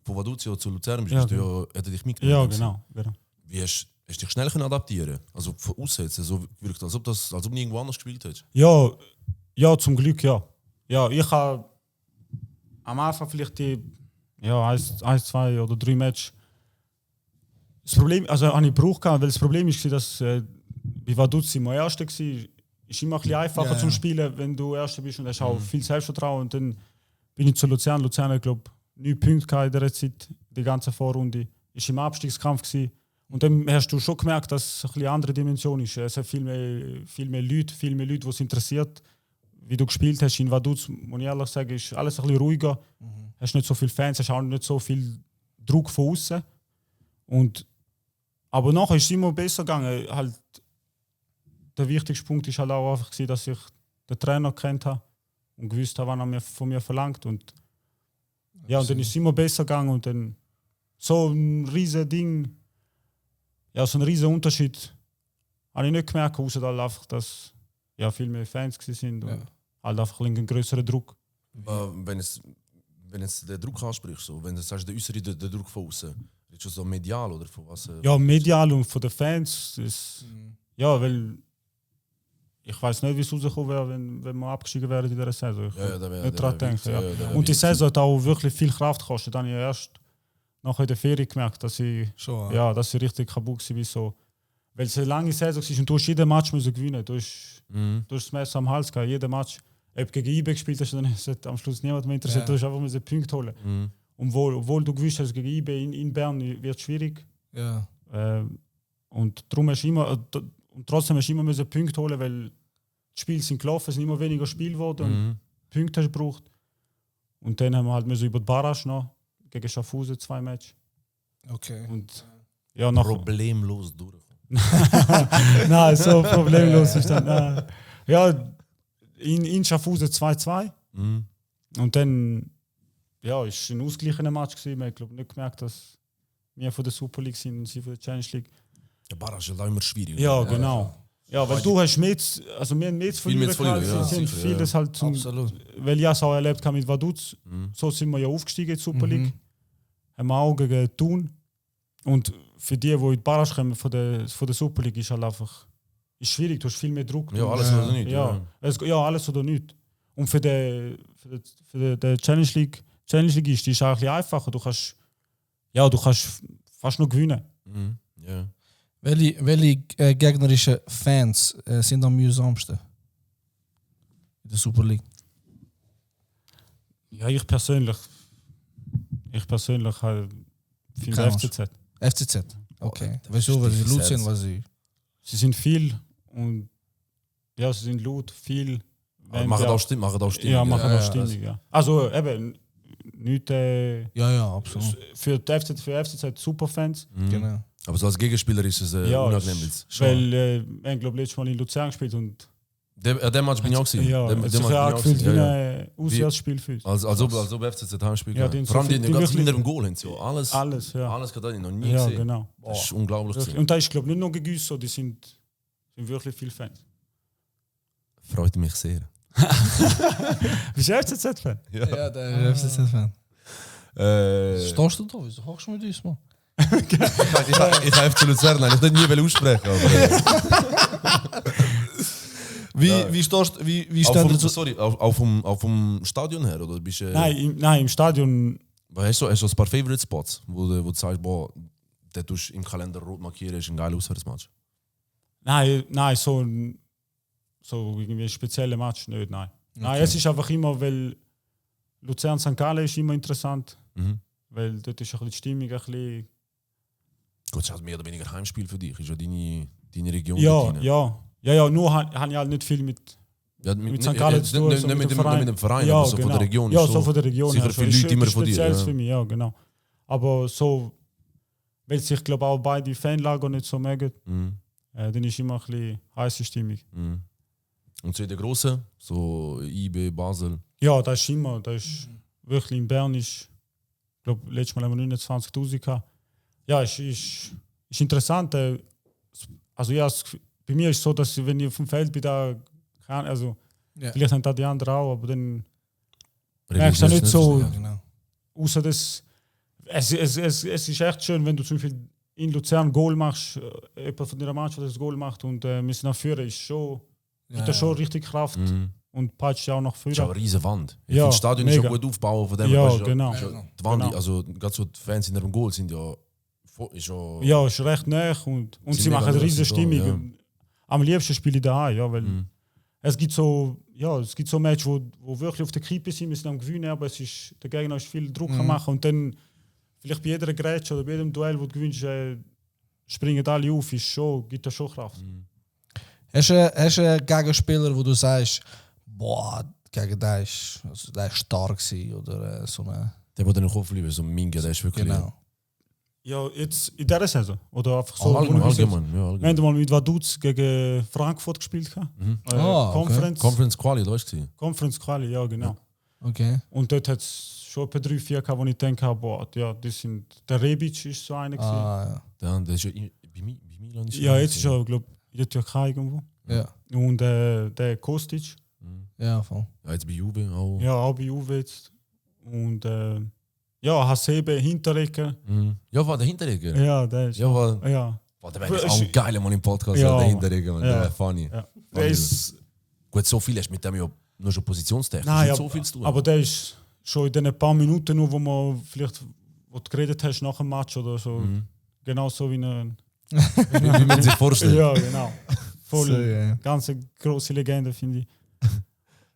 von Vaduzio zu Luzern bist, Ja, bist du genau. ja, hat er dich mitgenommen. Ja, genau. Wie hast du dich schnell können adaptieren? Also von außen jetzt, so wirkt als ob du nirgendwo anders gespielt hättest. Ja, zum Glück, ja. Ja, ich habe am Anfang vielleicht die 1, 2 oder 3 Matches. Das Problem, also habe ich gebraucht, weil das Problem ist, dass bei Vaduz immer Erster war. Ist immer ein bisschen einfacher Ja. zum Spielen, wenn du Erster bist und hast auch viel Selbstvertrauen. Und dann bin ich zu Luzern. Luzern hat, glaube ich, 9 Punkte gehabt in der Zeit, die ganze Vorrunde. Ist im Abstiegskampf gewesen. Und dann hast du schon gemerkt, dass es eine bisschen andere Dimension ist. Es hat viel mehr Leute, die es interessiert. Wie du gespielt hast in Vaduz, muss ich ehrlich sagen, ist alles ein bisschen ruhiger. Hast nicht so viele Fans, hast auch nicht so viel Druck von außen. Aber nachher ist es immer besser gegangen. Halt, der wichtigste Punkt ist halt auch einfach gewesen, dass ich den Trainer kennt habe und gewusst habe, was er von mir verlangt. Und dann ist es immer besser gegangen und dann so ein riesen Ding, so ein riesen Unterschied habe ich nicht gemerkt, außer halt einfach, dass viel mehr Fans sind und halt einfach einen größeren Druck. Wenn jetzt den Druck ansprichst, so, wenn du sagst, der äußere der Druck von außen, ist das so medial oder von was? Ja, medial und von den Fans ist, weil ich weiß nicht, wie es rausgekommen wäre, wenn wir abgestiegen wären in dieser Saison. Ich nicht daran denken. Und die Saison hat auch wirklich viel Kraft gekostet. Dann habe ich erst nachher in der Ferie gemerkt, dass ich, Schon, dass ich richtig kaputt war. So. Weil es eine lange Saison war und du hast jeden Match gewinnen. Du hast das Messer am Hals gehabt, jeden Match. Ob du gegen IB gespielt hast, dann hat am Schluss niemand mehr interessiert. Du hast einfach einen Punkt holen. Und obwohl du gewusst hast, gegen IB in Bern wird es schwierig. Ja. Und darum hast du immer, und trotzdem hast du immer einen Punkt holen, weil die Spiele sind gelaufen, es sind immer weniger Spiele geworden und Punkte hast du gebraucht. Und dann haben wir halt über die Barrage noch gegen Schaffhausen 2 Matches. Okay. Und nachher, Problemlos durch. nein, so problemlos ist dann. In Schaffhausen 2-2. Und dann ist ein ausgleichender Match gewesen. Man hat nicht gemerkt, dass wir von der Super League sind und sie von der Challenge League. Der Barrage ist auch immer schwierig. Ja, genau. Ja, weil du hast mehr zu verlieren. Sicher, das halt Absolut. weil ich es auch erlebt habe mit Vaduz. So sind wir ja aufgestiegen in die Super League. Haben wir auch gegen Thun. Und für die in die Barrage kommen von der Super League, ist halt einfach schwierig. Du hast viel mehr Druck. Ja, alles oder nicht. Alles oder nicht. Und für die Challenge League ist es auch ein einfacher. Du kannst fast noch gewinnen. Ja. Welche gegnerischen Fans sind am mühsamsten in der Super League? Ja, ich persönlich finde Keine FCZ. FCZ. Okay. Wieso? Weil sie laut sind, weil sie. Sie sind viel und Ja, sie sind laut, viel. Machen auch Stimmung. Ja, machen Ja, auch Stimmung, ja. Also eben, nicht Ja, absolut. für FCZ Superfans. Genau. Aber so als Gegenspieler ist es unangenehm. Weil ich glaube, letztes Mal in Luzern gespielt und Der Match bin ich auch gesehen. ja, Der es sich ja angefühlt wie ein Auswärtsspiel für uns. Als ob FCZ Heimspiel. Ja, die Vor allem so die viel- ganz die hinter dem Goal haben sie ja alles Ja. alles gerade noch nie Ja, gesehen. genau. Das ist unglaublich. Wirklich. gewesen. Und da ist, glaube ich, nicht nur gegüsst, so, die sind wirklich viele Fans. Freut mich sehr. Bist du FCZ-Fan? Ja, der FCZ-Fan. Stehst du da? Wieso hockst du mit uns, Mann? Ich habe FC Luzern eigentlich nicht nie aussprechen. Wie stehst du? Wie Auch stehen vom, so? sorry, auch vom Stadion her? Oder bist, Nein, im Stadion. hast du ein paar Favorite Spots, wo du sagst, boah, der tust im Kalender rot markieren, ist ein geiler Auswärtsmatch? Nein, so irgendwie ein spezieller Match nicht, nein. Nein, es ist einfach immer, weil Luzern-St. Gallen ist immer interessant, weil dort ist ein bisschen die Stimmung ein bisschen... Gut, es ist halt mehr oder weniger Heimspiel für dich, ist ja deine Region. Ja, nur habe ich halt nicht viel mit St. Gallen zu tun. Nicht mit dem Verein, ja, aber so genau. von der Region. Ja, ist so von der Region. sicher her viele schon. Leute immer Ist von dir. Spezielles Ja. für mich, ja, genau. Aber so, weil sich, glaube ich, auch beide Fanlager nicht so mögen, dann ist immer ein bisschen heiße Stimmung. Und so in der Grossen, so IB, Basel. Ja, das ist immer, wirklich in Bern ist, ich glaube, letztes Mal haben wir 29'000 gehabt. Ja, ist interessant. Also ja, bei mir ist es so, dass wenn ich auf dem Feld bin, da kann, also vielleicht haben da die anderen auch, aber dann merkst du nicht so, Ja, genau. außer das, es ist echt schön, wenn du zum Beispiel in Luzern Goal machst, jemand von deiner Mannschaft das Goal macht und wir sind nach vorne, ist schon, gibt das schon richtig Kraft und peitscht ja auch nach Das ist auch vorne. eine riesige Wand. Ich Ja, finde, das Stadion ist mega. ja gut aufgebaut. Von dem Ja, her, genau. ist ja die Wand, Genau. also gerade so die Fans in dem Goal sind ja... Ist ja, Ja, ist recht nah und Sind sie mega machen eine riesige lustig da, Stimmung. Am liebsten spiele ich daheim, ja, weil es gibt so Matches, wo wirklich auf der Kippe sind, wir sind am Gewinnen, aber der Gegner ist viel Druck am machen und dann vielleicht bei jeder Grätsche oder bei jedem Duell, wo du gewinnst, springen alle auf, gibt das schon Kraft. Hast du einen Gegenspieler, wo du sagst, boah, gegen den ist stark gewesen, oder so eine... der wird in den Kopf bleiben, so ein Minge, der ist wirklich... Genau. Ja, jetzt in dieser Saison oder einfach so. Allgemein. Wir haben mal mit Vaduz gegen Frankfurt gespielt. Okay. Conference Quali, da warst du. Conference Quali, ja, genau. Okay. Und dort hat es schon etwa 3-4 gehabt, wo ich denke, boah, ja, der Rebic ist so einer gewesen. Ja. Der ist ja bei Milan. Ja, jetzt ist er, glaube ich, in der Türkei irgendwo. Ja. Und der Kostic, Ja, voll. Ja, jetzt bei Juve auch. ja, auch bei Juve jetzt. Und ja, Hasebe, Hinteregger. Ja, war der Hinterregger. Ja, der ist. Ja, war... Ja. Boah, der wäre auch ein geiler Mann im Podcast, Ja, der Hinterregger, man. ja. Der wäre funny. Ja. Der ist, Gut, so viel hast du mit dem ja nur schon positionstechnisch. nein, nicht so viel zu tun. aber der ist schon in den paar Minuten, nur, wo man vielleicht, wo du geredet hast nach dem Match oder so, genau so wie ein. wie man sich vorstellt. Ja, genau. Voll, So, ja. ganz große Legende, finde ich.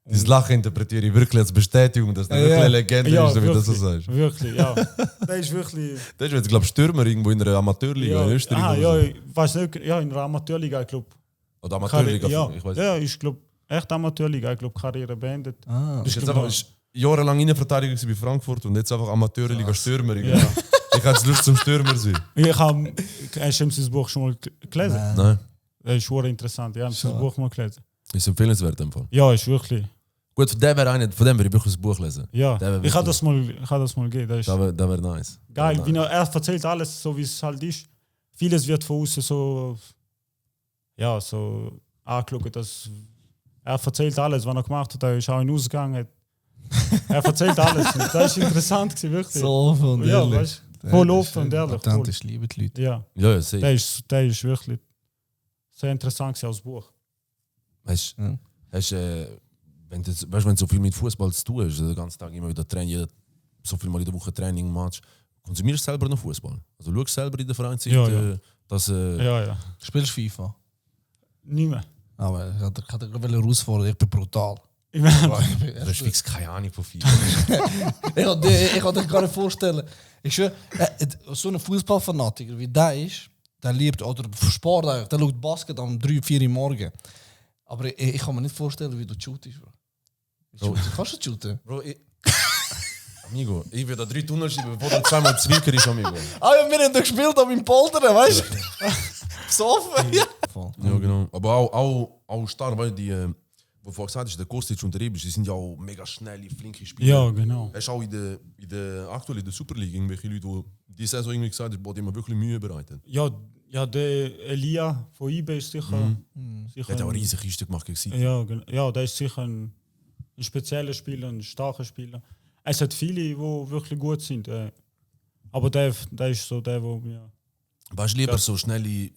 Das Lachen interpretiere ich wirklich als Bestätigung, dass der wirklich eine Legende ist, wie du das so sagst. Wirklich, ja. Der ist wirklich. Der ist jetzt, glaube ich, Stürmer irgendwo in einer Amateurliga in Österreich. Aha, oder ja, so. ich weiß nicht, ja, in der Amateurliga, ich glaube. Oder Amateurliga, Ja, ich weiß. ja, ich glaube, echt Amateurliga, ich glaube, Karriere beendet. Ist jetzt einfach ist jahrelang Innenverteidiger gewesen bei Frankfurt und jetzt einfach Amateurliga Stürmer. Ja. Ich hätte Lust zum Stürmer sein. Hast du sein Buch schon mal gelesen? Nein, Das ist schon interessant, ja, ich habe das Buch mal gelesen. ist empfehlenswert im Fall. Ja, ist wirklich. Gut, von dem würde ich wirklich ein Buch lesen. Ja, Der wär ich habe wirklich- das mal gegeben. Das ist Das wäre nice. geil, Das wie wär nice. er erzählt alles, so wie es halt ist. Vieles wird von außen so, ja, so angeschaut, dass er erzählt alles, was er gemacht hat. Er ist auch in den Ausgang. Er erzählt alles. Und das ist interessant gewesen, wirklich. So offen und ja, ehrlich. weißt, voll offen und ehrlich. Voll. Authentisch, liebe die Leute. Ja, Ja, ja, safe. der ist wirklich sehr interessant gewesen als Buch. Weißt Ja. wenn du so viel mit Fußball zu tun hast, den ganzen Tag immer wieder Training, so viel mal in der Woche Training, Match, konsumierst du selber noch Fußball? Also schaust du selber in der Freizeit, Ja, ja. dass. Ja. Spielst du FIFA? Nicht mehr. Aber ich hatte gerade herausfordern, ich bin brutal. Ich meine, Du hast fix keine Ahnung von viel. Ich kann dir gar nicht vorstellen. Ich schwöre, so ein Fußballfanatiker wie der ist, der liebt, oder Sport eigentlich, der schaut Basket um 3, 4 Uhr morgens. Aber ich kann mir nicht vorstellen, wie du shootest, Bro. Kannst du shooten? Bro, Amigo, ich will da 3 Tunnel schieben, bevor du zweimal Zwinker ist, Amigo. Ah ja, wir haben da gespielt an meinem Poldern, weißt du? Besoffen. Ja. Voll. Ja, genau. Aber auch stark, weil die, wo vorhin gesagt hast, der Kostic und der Rebic, die sind ja auch mega schnelle, flinke Spieler. Ja, genau. Hast du auch aktuell in der Super League irgendwelche Leute, die diese Saison irgendwie gesagt haben, die mir wirklich Mühe bereitet. Ja, der Elia von IB ist sicher. Der hat ja auch riesige Kiste gemacht gegen sie. Ja, der ist sicher ein spezieller Spieler, ein starker Spieler. Es hat viele, die wirklich gut sind. Aber der ist so der, wo mir. Warst du lieber so schnelle,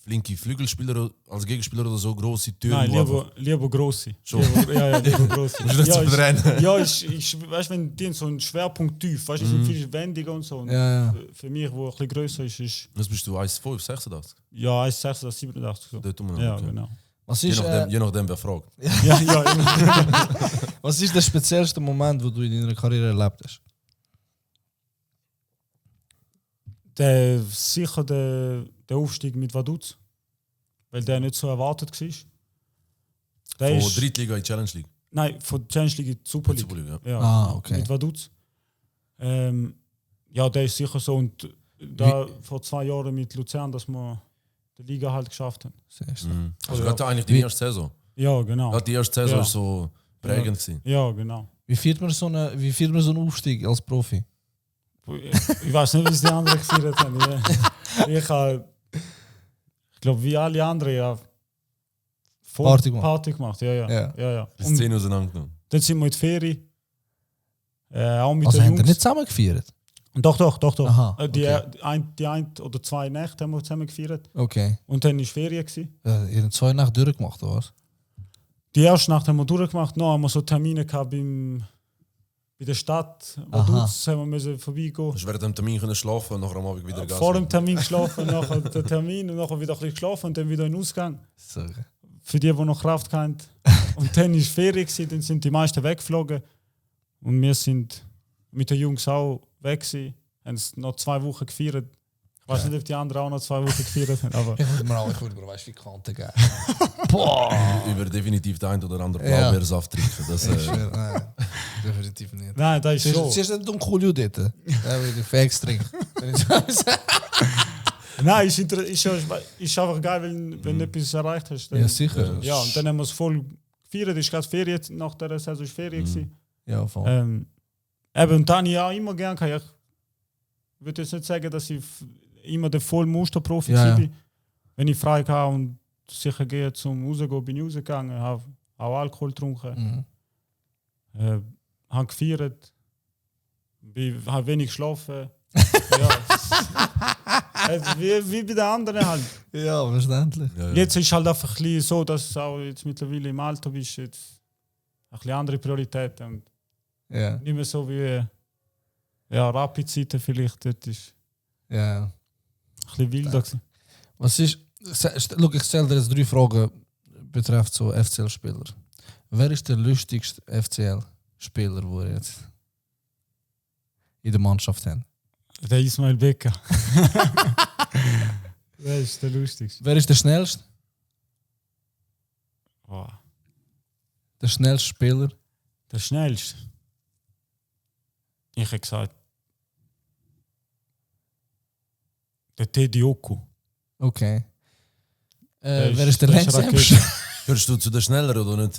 flinke Flügelspieler als Gegenspieler oder so grosse Türen? Nein, lieber grosse. Schon. Lieber grosse. Musst du nicht so verdrehen. Ja, weißt du, wenn die so einen Schwerpunkt tief, weißt du, sind viel wendiger und so. Und Ja. Für mich, wo ein bisschen grösser ist Was bist du, 1,5, 86? ja 1,86, 87 so. Dort um, Ja, okay. genau. Was Je ist, nachdem, wer fragt. Ja, was ist der speziellste Moment, wo du in deiner Karriere erlebt hast? Sicher der Aufstieg mit Vaduz. Weil der nicht so erwartet war. Der Von ist, Drittliga in die Challenge League. nein, von Challenge League in die Super League. Super League, Ja, Ah, genau, okay. mit Vaduz. Ja, der ist sicher so. Und da vor 2 Jahren mit Luzern, dass wir die Liga halt geschafft haben. Siehst du? Also ja. gerade eigentlich die erste Saison. Ja, genau. Gerade die erste Saison Ja. ist so prägend gewesen. Ja, genau. Wie feiert man so einen Aufstieg als Profi? Ich weiß nicht, wie es die anderen gefeiert haben. Ich glaube, wie alle anderen, ja. Voll Party gemacht. Ja. Bis Und 10 auseinandergenommen. dann sind wir in die Ferien. Auch mit Also den haben wir Jungs. nicht zusammen gefeiert? Doch. Aha, Die okay. ein oder 2 Nächte haben wir zusammen gefeiert. Okay. Und dann war Ferien. Ihr habt 2 Nächte durchgemacht, oder was? Die erste Nacht haben wir durchgemacht. Noch haben wir so Termine gehabt bei der Stadt. Vaduz haben wir müssen vorbeigehen. Du hast während dem Termin können schlafen und nachher am Abend wieder Gas Vor dem geben. Termin geschlafen, nachher der Termin und nachher wieder ein bisschen geschlafen und dann wieder in den Ausgang. So. Für die noch Kraft hatten. Und dann war Ferien, dann sind die meisten weggeflogen. Und wir sind mit den Jungs auch weg gewesen. Haben es noch 2 Wochen gefeiert. Ich weiß nicht, ob die anderen auch noch 2 Wochen gefeiert haben. Aber Ich würde mir weißt, wie Kante geben. Über definitiv den einen oder anderen Ja. Blaubeersaft trinken. Das, Nein, definitiv nicht. nein, das ist so. Sie ist nicht Coolio dort. Ja, weil die Facts trinken. Nein, ist einfach geil, wenn du etwas erreicht hast. Dann, Ja, sicher. Ja, und dann haben wir es voll gefeiert. Es war gerade Ferien, nach der Saison war Ferien. gewesen. Ja, voll. Eben, und dann habe ich auch immer gerne gehabt. Ich würde jetzt nicht sagen, dass ich immer der voll Musterprofi Ja. war. Wenn ich frei hatte und sicher gehe zum Rausgehen, bin ich rausgegangen, habe auch Alkohol getrunken, habe gefeiert, habe wenig geschlafen. Wie bei den anderen halt. Ja, verständlich. ja. Jetzt ist halt einfach ein bisschen so, dass du auch jetzt mittlerweile im Alter bist, jetzt ein bisschen andere Prioritäten und Ja, nicht mehr so wie Rapid-Zeiten vielleicht. Dort ist ja. ein bisschen wilder gewesen. Was ist... Schau, ich stelle dir jetzt 3 Fragen betreffend so FCL-Spieler. Wer ist der lustigste FCL-Spieler, den ihr jetzt in der Mannschaft habt? Der Ismail Becker. Der ist der lustigste. Wer ist der schnellste? Wow. Der schnellste Spieler? Der schnellste. Ich habe gesagt, der Teddy Oku. Okay. Der wer ist der das ist langsamste? Hörst du zu den Schneller oder nicht?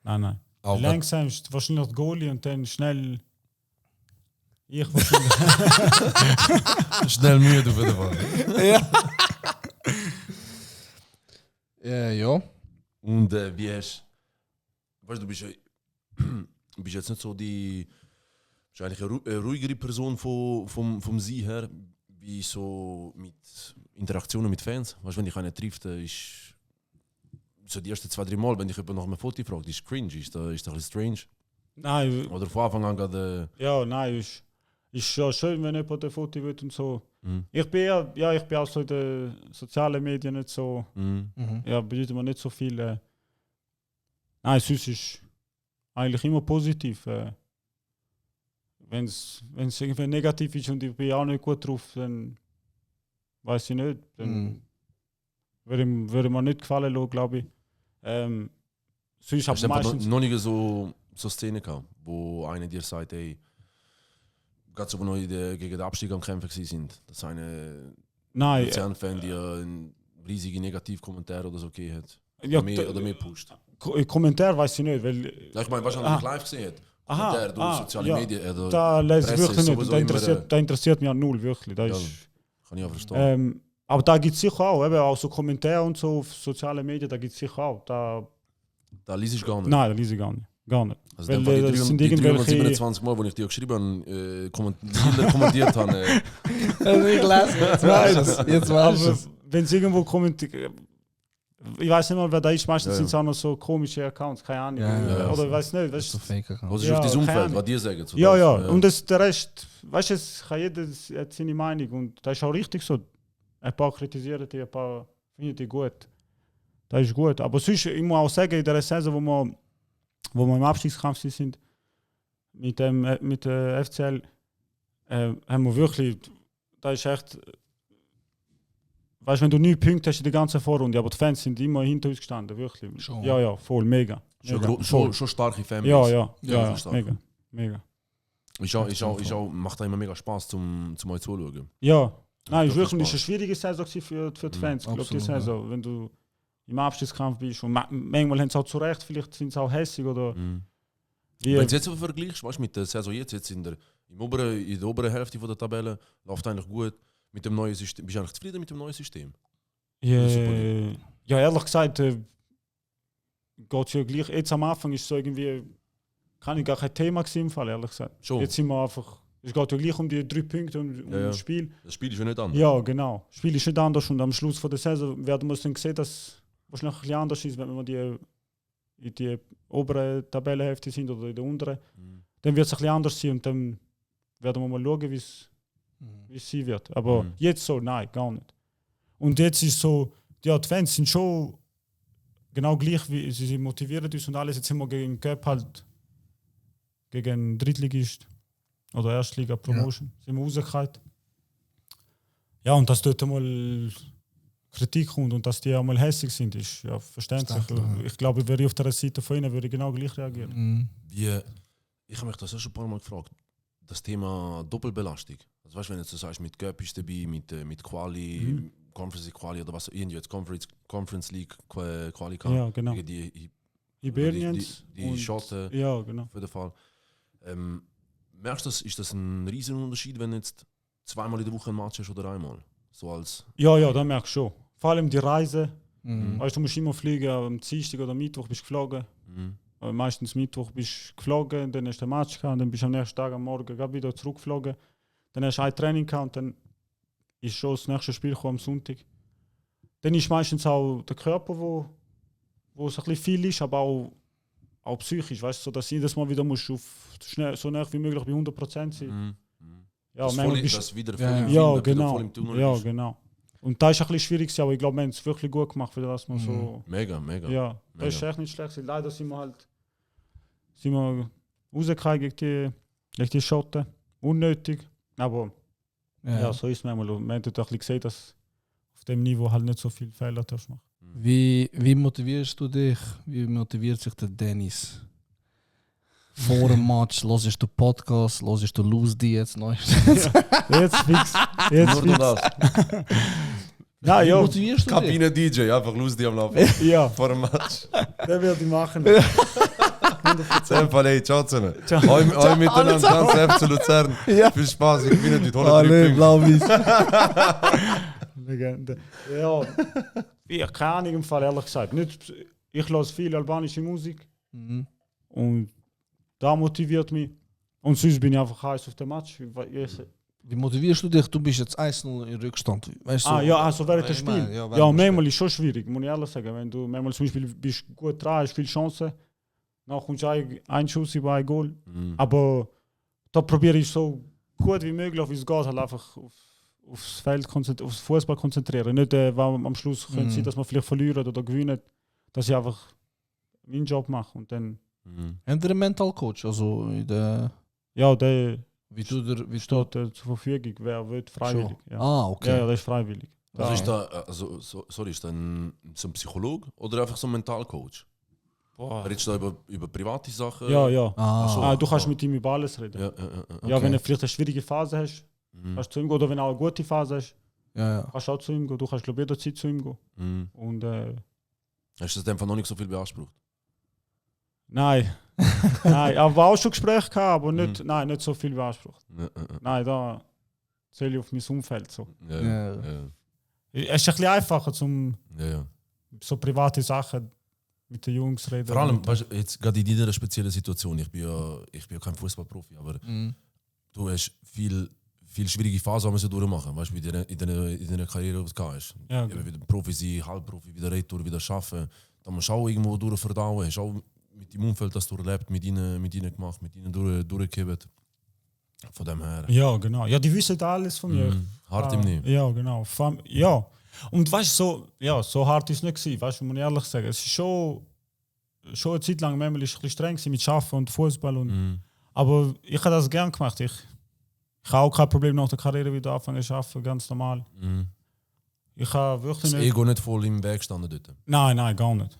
Nein. Auch Langsam ist wahrscheinlich der Goalie und dann schnell ich wahrscheinlich. schnell müde auf jeden Fall. Ja. Und wie hast weißt du, bist jetzt nicht so die wahrscheinlich eine ruhigere Person vom Sie her, wie so mit Interaktionen mit Fans. Weißt du, wenn ich einen trifft, ist so die ersten 2-3 Mal, wenn ich jemanden nach einem Foto frage, ist cringe, ist das ein bisschen strange. Nein, Oder von Anfang an gerade. nein, ist ja schön, wenn jemand ein Foto will und so. Mhm. Ich bin auch so in den sozialen Medien nicht so, Mhm. bedeutet mir nicht so viel. Nein, sonst ist eigentlich immer positiv. Wenn es irgendwie negativ ist und ich bin auch nicht gut drauf, dann weiß ich nicht. Dann Würde mir nicht gefallen lassen, glaube ich. Sonst Hast du habe einfach meistens... noch nie so Szenen gehabt, wo einer dir sagt, ey, gerade so, wo noch gegen den Abstieg am Kämpfen sind, dass eine Nein, Luzern-Fan dir einen riesigen Negativkommentar oder so gegeben hat? ja, Oder mehr pusht? Kommentar weiß ich nicht, weil... Ja, ich meine, weißt du, was ich live gesehen hat? Aha, Kommentar durch soziale ja. Medien. Da lese ich Presse wirklich ist nicht. sowieso Da interessiert mich ja null, wirklich. Da Ja, ist, kann ich auch verstehen. aber da gibt es sicher auch, eben auch so Kommentare und so auf sozialen Medien, da gibt es sicher auch. Da liest ich gar nicht. Nein, da lese ich gar nicht. Gar nicht. Also Weil das sind irgendwelche... 327 Mal, wo ich dir geschrieben habe, kommentiert habe. Ich lese jetzt weißt du Aber es. wenn es irgendwo kommentiert... Ich weiß nicht mal, wer da ist. Meistens Ja. sind es auch noch so komische Accounts, keine Ahnung. Ja. Oder ich weiß nicht. Weißt, So fake Account. Was ist Ja, auf das keine Umfeld, Ahnung. was dir sagen? So ja, das, ja. Und der Rest, weißt du, es kann jeder hat seine Meinung. Und das ist auch richtig so. Ein paar kritisieren die, ein paar finden die gut. Das ist gut. Aber sonst, ich muss auch sagen, in der Saison, wo wir im Abstiegskampf sind, mit der FCL, haben wir wirklich, da ist echt, weißt du, wenn du 9 Punkte hast in der ganzen Vorrunde, aber die Fans sind immer hinter uns gestanden, wirklich. Schon. Ja, voll, mega. Mega, voll. schon starke Fans. Ja, stark. mega. Ist auch, macht auch immer mega Spaß zum euch zuzuschauen. Ja, nein, ist wirklich wirklich Spaß. eine schwierige Saison für die Fans, glaube ich, die absolut, Saison. Wenn du im Abstiegskampf bist und manchmal haben sie auch zu Recht, vielleicht sind sie auch hässig oder... wie- Wenn du jetzt aber vergleichst, weißt, mit der Saison jetzt in der oberen Hälfte von der Tabelle, läuft eigentlich gut. Mit dem neuen System. Bist du eigentlich zufrieden mit dem neuen System? Ja, ehrlich gesagt, geht es ja gleich. Jetzt am Anfang ist es so irgendwie, kann ich gar kein Thema gewesen im Fall, ehrlich gesagt. Schon. Jetzt sind wir einfach, es geht ja gleich um die 3 Punkte und um Ja, ja. das Spiel. Das Spiel ist ja nicht anders. Ja, genau. Das Spiel ist nicht anders und am Schluss von der Saison werden wir dann sehen, dass es wahrscheinlich ein bisschen anders ist, wenn wir in die obere Tabellenhälfte sind oder in der unteren. Dann wird es ein bisschen anders sein und dann werden wir mal schauen, wie es sein wird. Aber jetzt so, nein, gar nicht. Und jetzt ist so, ja, die Fans sind schon genau gleich, wie sie motivieren uns und alles. Jetzt sind wir gegen Cup halt gegen Drittligist oder Erstliga-Promotion. Sind wir rausgekommen. Ja, und dass dort mal Kritik kommt und dass die auch mal hässlich sind, ist ja verständlich. Ich glaube, wäre ich auf der Seite von ihnen, würde ich genau gleich reagieren. Ich habe mich das auch schon ein paar Mal gefragt. Das Thema Doppelbelastung. Also weißt, wenn du jetzt so sagst, mit Cup ist dabei, mit Quali, Conference Quali oder was irgendwie jetzt Conference League Quali kann. Ja, genau. Gegen die Iberians. die und- Schotten Ja, genau. für den Fall. Merkst du, ist das ein riesen Unterschied, wenn du jetzt zweimal in der Woche ein Match hast oder einmal? So als Ja, das merkst du schon. Vor allem die Reise. Weißt, du musst immer fliegen, am Dienstag oder Mittwoch bist du geflogen. Meistens Mittwoch bist du geflogen, dann hast du ein Match gehabt, dann bist du am nächsten Tag am Morgen grad wieder zurückgeflogen. Dann hast du ein Training gehabt und dann ist schon das nächste Spiel gekommen am Sonntag. Dann ist meistens auch der Körper, wo es ein bisschen viel ist, aber auch psychisch, weißt du, so dass jedes Mal wieder musst du so nah wie möglich bei 100% sein. Ja, das, manchmal voll, bist- das wieder Ja, voll im Ja, Film, wieder genau. voll im Tunnel Ja, bist. genau. Und da ist ein bisschen schwierig, aber ich glaube, wir haben es wirklich gut gemacht, für das man so. Mega, mega. Ja, das ist echt nicht schlecht. Leider sind wir rausgekommen gegen die Schotten. Unnötig. Aber ja, so ist es manchmal. Und man hat auch ein bisschen gesehen, dass auf dem Niveau halt nicht so viel Fehler darfst machen. Wie motivierst du dich? Wie motiviert sich der Dennis? Vor dem Match hörst du Podcast, hörst du Lose die jetzt neu? Jetzt fix. Jetzt Nur fix. das. Nein, Wie ja. motivierst du dich? Kabine DJ, einfach lustig am Laufen. Ja, Vor dem Match. das würde ich machen. Sehr Fall, hey, ciao zusammen. Ciao. Euch miteinander, ganz FC Luzern. Viel Spaß, ich bin nicht heute Alle 3 blau-weiß. Legende. Ja, ich keine Ahnung im Fall, ehrlich gesagt. Nicht, ich höre viel albanische Musik und da motiviert mich. Und sonst bin ich einfach heiß auf den Match. Wie motivierst du dich? Du bist jetzt 1-0 in Rückstand. Weißt du, Ja, also während dem Ich meine, Spiel. ja, Ja, während dem manchmal ist es schon schwierig, muss ich ehrlich sagen. Wenn du manchmal zum Beispiel bist gut dran, hast viele Chancen, dann kommst du ein Schuss über ein Goal. Aber da probiere ich so gut wie möglich, wie es geht, halt einfach aufs Feld, aufs Fußball konzentrieren. Nicht, weil am Schluss könnte sein, dass man vielleicht verlieren oder gewinnen, dass ich einfach meinen Job mache. Und dann, Habt ihr einen Mental Coach? Also in der, ja, der wie du steht zur Verfügung, wer will, freiwillig. Schon. Ja. Ah, okay. Ja, das ist freiwillig. Also ist da, sorry, ist da so ein Psychologe oder einfach so ein Mentalcoach? Boah. Redest du da über private Sachen? Ja. Ah. Du kannst mit ihm über alles reden. Ja, Ja, wenn du vielleicht eine schwierige Phase hast, kannst du zu ihm gehen. Oder wenn du auch eine gute Phase hast, Ja. kannst du auch zu ihm gehen. Du kannst, glaube ich, jederzeit zu ihm gehen. Mhm. Und Hast du das einfach noch nicht so viel beansprucht? nein. Nein, aber auch schon Gespräche gehabt, aber nicht so viel beansprucht. Nein, da zähle ich auf mein Umfeld. So. Ja. Es ist ein bisschen einfacher, zum Ja. so private Sachen mit den Jungs reden. Vor allem, weißt du, jetzt gerade in dieser speziellen Situation, ich bin ja kein Fußballprofi, aber du hast viel schwierige Phasen müssen durchmachen, weißt du, in deiner Karriere, was du gehabt hast. Ja, Eben wieder Profi sein, Halbprofi, wieder Retour, wieder arbeiten. Da musst du auch irgendwo durchverdauen, hast auch mit dem Umfeld, das du erlebt, mit ihnen gemacht, mit ihnen durchgehebt. Von dem her. Ja, genau. Ja, die wissen alles von mir. Hart im Nehmen. Ja, genau. Ja. Und weißt du, so hart ist es nicht gewesen, weißt du, muss ich ehrlich sagen. Es ist schon eine Zeit lang manchmal ist es ein bisschen streng gewesen mit Arbeiten und Fußball. Aber ich habe das gern gemacht. Ich habe auch kein Problem nach der Karriere wieder anfangen zu arbeiten, ganz normal. Ich habe wirklich Das nicht... Ego nicht voll im Weg gestanden dort. Nein, gar nicht.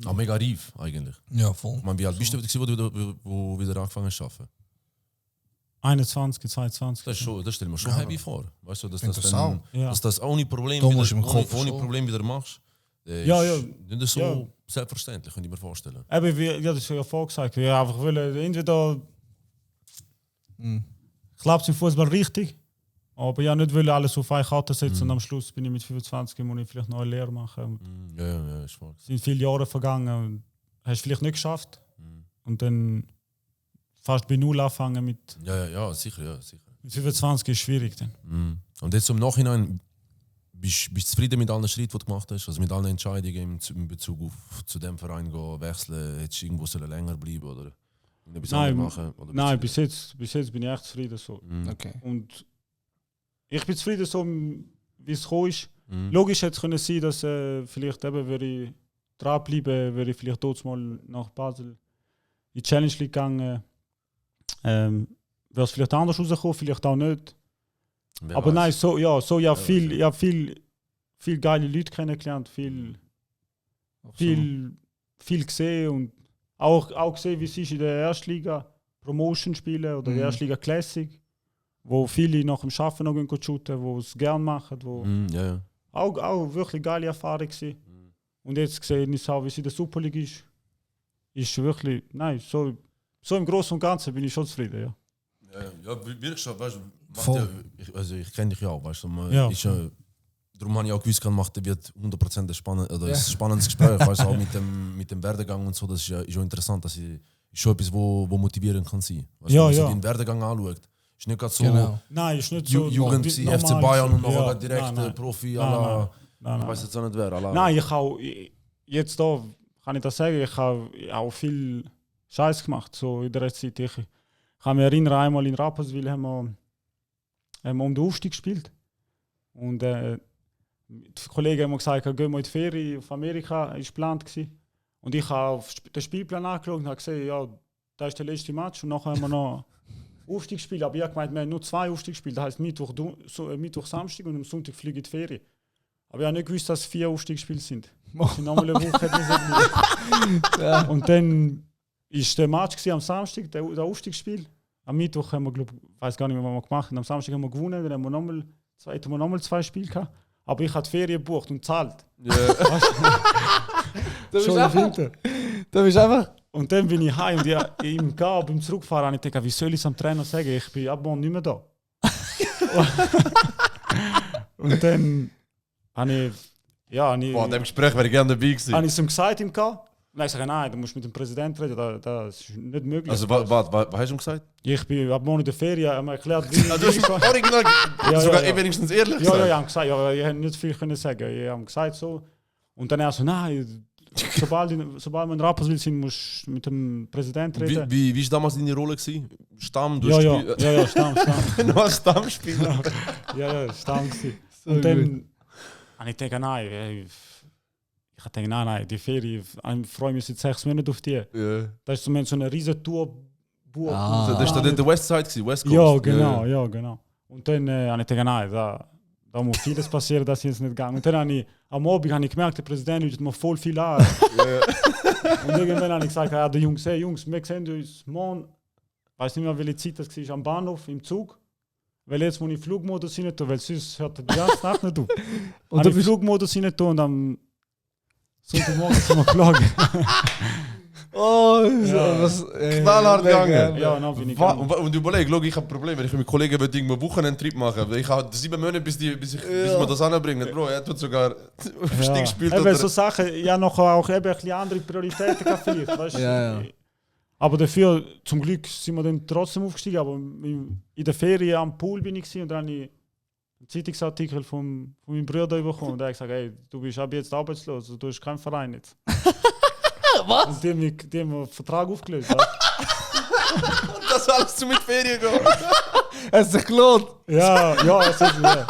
Auch mega reif eigentlich. Ja, voll. Ich meine, wie alt bist du, wo du wieder angefangen hast zu arbeiten? 21, 22. Das stell mir schon heavy vor. Weißt du, dass das Interessant. dann, dass das ohne Problem Da musst du im Kopf ohne schon. Problem wieder machst. Ja. Nicht so Ja. selbstverständlich, könnte ich mir vorstellen. Eben, wie das ist ja vorgesagt. Wir einfach wollen entweder klappt es im Fußball richtig, aber ja nicht will alles auf eine Karte setzen und am Schluss bin ich mit 25 muss ich vielleicht noch eine Lehre machen. Ja, ist wahr. Es sind viele Jahre vergangen und hast vielleicht nicht geschafft und dann fast bei Null anfangen mit Ja, sicher. mit 25 ist schwierig dann. Und jetzt im Nachhinein, bist du zufrieden mit allen Schritten, die du gemacht hast? Also mit allen Entscheidungen in Bezug auf zu dem Verein gehen, wechseln, hättest du irgendwo länger bleiben oder etwas anderes machen? Oder Nein, bis jetzt bin ich echt zufrieden so. Okay. Und ich bin zufrieden so, wie es gekommen ist. Logisch hätte es können sein, dass vielleicht eben würde ich dranbleiben, würde ich vielleicht dort mal nach Basel in die Challenge League gegangen. Wäre es vielleicht anders rausgekommen, vielleicht auch nicht. Wer Aber weiß. nein, viel geile Leute kennengelernt, viel gesehen und auch gesehen, wie es ist in der Erstliga Promotion spielen oder der Erstliga Classic, wo viele nach dem Arbeiten noch gehen shooten, wo es gerne machen, wo Ja. auch wirklich geile Erfahrung gewesen. Und jetzt gesehen ist auch, wie es in der Super League ist wirklich, nein, so im Großen und Ganzen bin ich schon zufrieden, ja. Ja, wirklich schon, weißt du, Voll. ich kenne dich ja auch, weißt du, Ja. Darum habe ich auch gewusst, wird 100% ein spannendes Gespräch, weißt du, auch mit dem Werdegang und so, das ist schon interessant, das ist schon etwas, wo motivierend kann sein. Weißt Ja, du, wenn ja. man den Werdegang anschaut, ist nicht gerade so Genau. Nein, ist nicht so. Jugend, wie FC normal Bayern und gewesen. nachher Ja, direkt nein. Profi, Nein. ich weiß jetzt auch nicht wer. Nein, jetzt da kann ich das sagen, ich habe auch viel Scheiß gemacht so in der Zeit. Ich kann mich erinnern, einmal in Rapperswil haben wir um den Aufstieg gespielt. Und die Kollegen haben mir gesagt, gehen wir in die Ferien auf Amerika, ist geplant gewesen. Und ich habe auf den Spielplan angeschaut und habe gesehen, ja, das ist der letzte Match und nachher haben wir noch Aufstiegsspiel. Aber ich habe gemeint, wir haben nur 2 Aufstiegsspiele, das heisst Mittwoch, Samstag und am Sonntag fliege ich in die Ferien. Aber ich habe nicht gewusst, dass es 4 Aufstiegsspiele sind. Das sind nochmal eine Woche. Und dann war der Match am Samstag, der Aufstiegsspiel. Am Mittwoch haben wir, ich weiß gar nicht mehr, was wir gemacht haben. Am Samstag haben wir gewonnen, dann haben wir nochmal 2 Spiele gehabt. Aber ich habe die Ferien gebucht und gezahlt. Schon im Winter. Du bist einfach... Und dann bin ich heim und im Gab, beim Zurückfahren, habe ich gedacht, wie soll ich es am Trainer sagen? Ich bin ab morgen nicht mehr da. Und dann habe ich... Boah, an dem Gespräch wäre ich gerne dabei gewesen. Habe ich es ihm gesagt im Gab? Und dann habe ich gesagt, nein, du musst mit dem Präsidenten reden, das ist nicht möglich. Also, was hast du ihm gesagt? Ich bin ab morgen in der Ferien, haben mir erklärt, wie Du hast original, sogar wenigstens ehrlich Ja, gesagt. ich habe gesagt, ja, ich hätte nicht viel können sagen. Ich habe gesagt so. Und dann er so, nein, sobald wir in Rapperswil sind, musst du mit dem Präsidenten reden. Wie war damals deine Rolle gewesen? Stamm, du Ja, hast Stamm. Du warst Stammspieler. Ja, Stamm gewesen. So Und dann habe ich gedacht, nein, ich habe gedacht, nein, die Ferien, ich freue mich seit 6 Monaten auf die. Ja. Das ist zumindest so eine riesen Tour. Ah. Das war dann der Westside, West Coast. Ja, genau. Und dann habe ich gedacht, nein, Da muss vieles passieren, dass ich jetzt nicht gegangen. Und dann habe ich, am Abend habe ich gemerkt, der Präsident ruft mir voll viel an. Und irgendwann habe ich gesagt, ja, der Jungs, hey Jungs, wir sehen uns morgen, ich weiß nicht mehr, welche Zeit das war, am Bahnhof, im Zug. Weil jetzt muss ich Flugmodus rein tun, weil sonst hört die ganze Nacht nicht auf. Und ich Flugmodus rein tun und am Sonntagmorgen sind wir geflogen. Oh, Ja. was... Knallhart gegangen. Ja, dann bin ich Wa- gegangen. und überleg, schau, ich habe ein Problem, wenn ich mit Kollegen irgendwo einen Wochenendtrip mache. Ich habe 7 Monate, bis wir das anbringen. Bro, er tut sogar Stick spielt. Eben so Sachen, ja noch auch eben ein bisschen andere Prioritäten gehabt vielleicht, weißt du? Ja. Aber dafür, zum Glück sind wir dann trotzdem aufgestiegen, aber in der Ferien am Pool bin ich gewesen, und dann habe ich einen Zeitungsartikel von meinem Bruder bekommen, und der hat gesagt, hey, du bist ab jetzt arbeitslos, du hast keinen Verein jetzt. Was? Und die haben einen Vertrag aufgelöst. Weißt? Das alles zu mit Ferien gehen. Es ist sich gelohnt. Ja, es ist ja.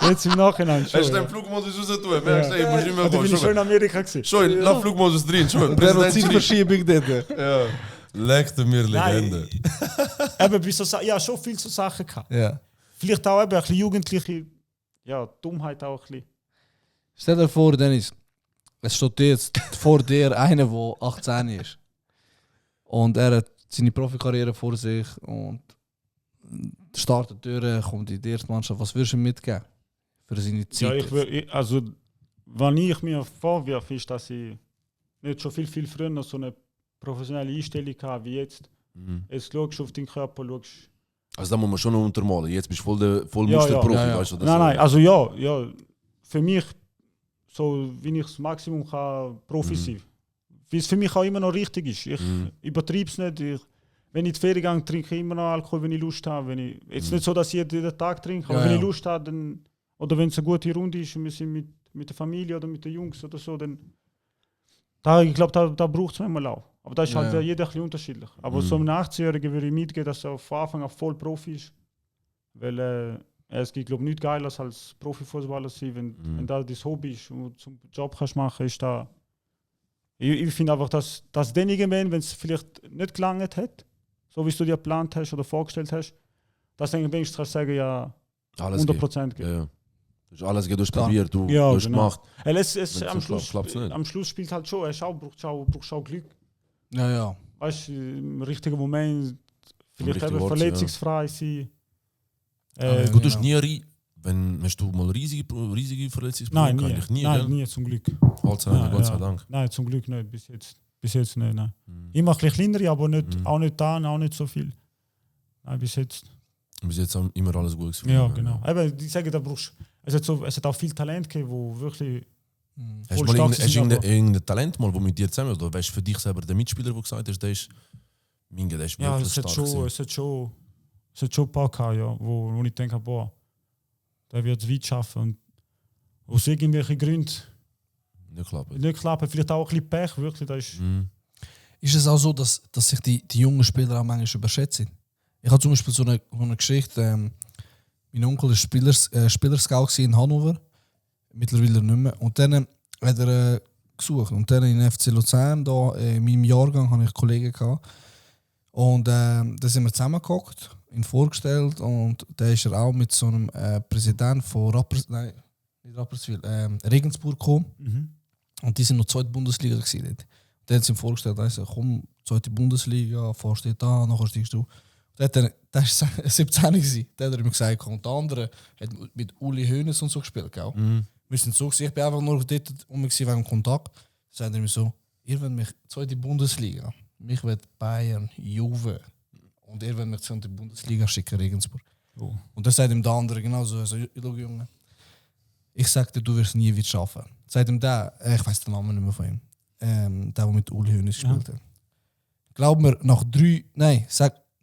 Jetzt im Nachhinein schon. Hast du Ja. den Flugmodus raus tun? Merkst du, ich muss nicht mehr Und dann bin ich schon kommen. in Amerika gewesen. Schon, lass Flugmodus drin. Schon, Der hat Präsident schreibt. Zeitverschiebung dort. Ja. Legte mir Legende. Eben, bei so ja, schon viel so Sachen gehabt. Ja. Vielleicht auch eben ein bisschen jugendliche, ja, Dummheit auch ein bisschen. Stell dir vor, Dennis, es steht jetzt vor dir einer, der 18 ist. Und er hat seine Profikarriere vor sich und startet durch, kommt in die erste Mannschaft. Was würdest du ihm mitgeben für seine Zeit? Ja, also, wenn ich mir vorwerfe, ist, dass ich nicht schon viel früher noch so eine professionelle Einstellung habe wie jetzt. Jetzt schaust du auf deinen Körper, schaust. Also da muss man schon noch untermalen. Jetzt bist du voll Ja, Muskelprofi. ja. Weißt du, das Nein, also ja. Für mich, so wie ich das Maximum kann, Profi sein. Wie es für mich auch immer noch richtig ist. Ich übertreibe es nicht. Wenn ich in die Ferien gehe, trinke ich immer noch Alkohol, wenn ich Lust habe. Jetzt nicht so, dass ich jeden Tag trinke, aber Ja, wenn ja. ich Lust habe, dann, oder wenn es eine gute Runde ist und wir sind mit der Familie oder mit den Jungs oder so, dann ich glaube, da braucht es manchmal auch. Aber da ist halt Ja. jeder ein bisschen unterschiedlich. Aber so einem 18-Jährigen würde ich mitgeben, dass er von Anfang an voll Profi ist. Weil es gibt, glaube ich, nichts Geiles als Profifußballer sein, wenn das dein Hobby ist und zum Job kannst machen, ist da. Ich finde einfach, dass dann irgendwann, wenn es vielleicht nicht gelangt hat, so wie du dir geplant hast oder vorgestellt hast, dass dann wenigstens kannst du sagen, ja, alles 100% geht. geht. Ja. Du hast alles geht, du hast Klar. probiert, du Ja, hast genau. gemacht. Weil Wenn's nicht klappt's nicht. am Schluss spielt halt schon, brauchst auch Glück. Ja. Weißt du, im richtigen Moment, vielleicht richtigen eben Ort, verletzungsfrei sein. Ja, Gut, du hast genau. hast du mal riesige Nein, Verletzungsprobleme? nie. Eigentlich nie, Nein, gell? nie, zum Glück. Alzheimer, Gott sei Ja. Dank. Nein, zum Glück nicht, bis jetzt nicht. Nein. Ich mache ein bisschen kleinere, aber nicht, auch nicht da, auch nicht so viel. Nein, bis jetzt. Bis jetzt haben immer alles gut gefühlt. Ja, genau. Eben, die sagen, es hat auch viel Talent gegeben, wo wirklich. Hast du voll mal stark sind, irgendein Talent mal, wo mit dir zusammen ist? Oder weißt du für dich selber der Mitspieler, der gesagt hat, der ist wirklich Ja, stark es hat schon ein paar gehabt, ja, wo ich denke, boah, der wird es weit schaffen. Und aus irgendwelchen Gründen Nicht klappen. nicht klappen. Vielleicht auch ein bisschen Pech, wirklich. Das ist, Ist es auch so, dass sich die jungen Spieler auch manchmal überschätzen? Ich habe zum Beispiel so eine Geschichte. Mein Onkel war Spielerscout in Hannover, mittlerweile nicht mehr. Und dann hat er gesucht. Und dann in FC Luzern, da, in meinem Jahrgang, hatte ich Kollegen gehabt. Und da sind wir zusammengehockt, ihn vorgestellt. Und da ist er auch mit so einem Präsident von Regensburg gekommen. Und die sind noch zweite Bundesliga gewesen dort. Der hat ihm vorgestellt, er sagt, komm, zweite Bundesliga, fährst du da, nachher steigst du. Der war 17 gewesen. Der hat ihm gesagt, und der andere hat mit Uli Hoeneß und so gespielt, gell? Wir sind so gewesen, ich bin einfach nur dort wegen Kontakt. Da sagt er mir so, ihr wollt mich zweite Bundesliga, mich will Bayern, Juve und ihr wollt mich zweite Bundesliga schicken, Regensburg. Oh. Und dann sagt ihm der andere genauso, also, schau Junge, ich sagte, du wirst nie wieder schaffen. Sagt ihm der, ich weiß den Namen nicht mehr von ihm, der mit Uli Hoeneß gespielt hat. Glaub mir, nach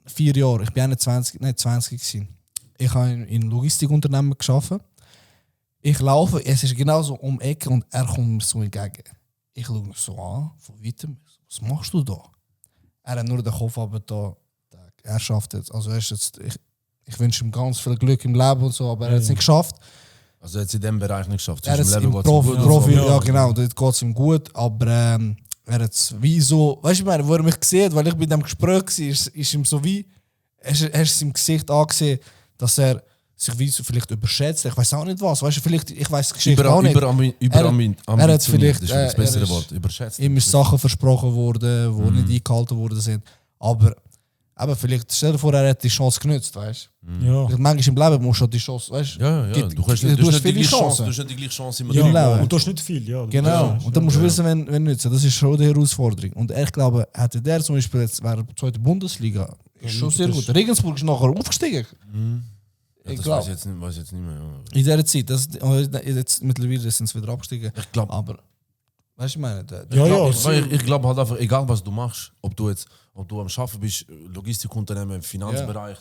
4 Jahren, ich bin 20 gewesen. Ich habe in einem Logistikunternehmen gearbeitet. Ich laufe, es ist genauso um die Ecke und er kommt mir so entgegen. Ich schaue ihn so an, von weitem, was machst du da? Er hat nur den Kopf runter da. Er schafft es. Also ich wünsche ihm ganz viel Glück im Leben und so, aber er hat es nicht geschafft. Also er hat es in diesem Bereich nicht geschafft. Er hat Sonst es im im Leben geht's ihm gut. Profi, Also, ja genau, dort geht es ihm gut, aber er hat es wie so, weißt du, ich meine, wo er mich sieht, weil ich bei dem Gespräch war, ist ihm so wie, er ist im Gesicht angesehen, dass er sich wie so vielleicht überschätzt. Ich weiß auch nicht was. Weißt du, vielleicht, ich weiß die Geschichte auch nicht. Er hat vielleicht, das ist das bessere er ist- Wort. Überschätzt. Ihm ist Sachen versprochen worden, die nicht eingehalten worden sind. Aber vielleicht, stell dir vor, er hat die Chance genutzt, weißt du? Ja. Manchmal im Leben musst du die Chance, weißt du? Ja, Gibt- du hast du nicht, hast nicht die viele gleiche Chance. Chancen. Du hast nicht die gleiche Chance immer. Ja, Ja, Leben. und du hast nicht viel, ja. Genau. Ja, Und dann musst du wissen, wenn nützen. Das ist schon die Herausforderung. Und ich glaube, hätte der zum Beispiel jetzt wäre zweite Bundesliga, ist schon sehr gut. Regensburg ist nachher aufgestiegen. Ja, Ich das glaube. weiß ich jetzt nicht mehr. Ja. In dieser Zeit. Jetzt mittlerweile sind sie wieder abgestiegen. Ich glaube, Aber, weißt du, ich meine, ich glaube halt einfach, egal was du machst, ob du am Arbeiten bist, Logistikunternehmen, Finanzbereich,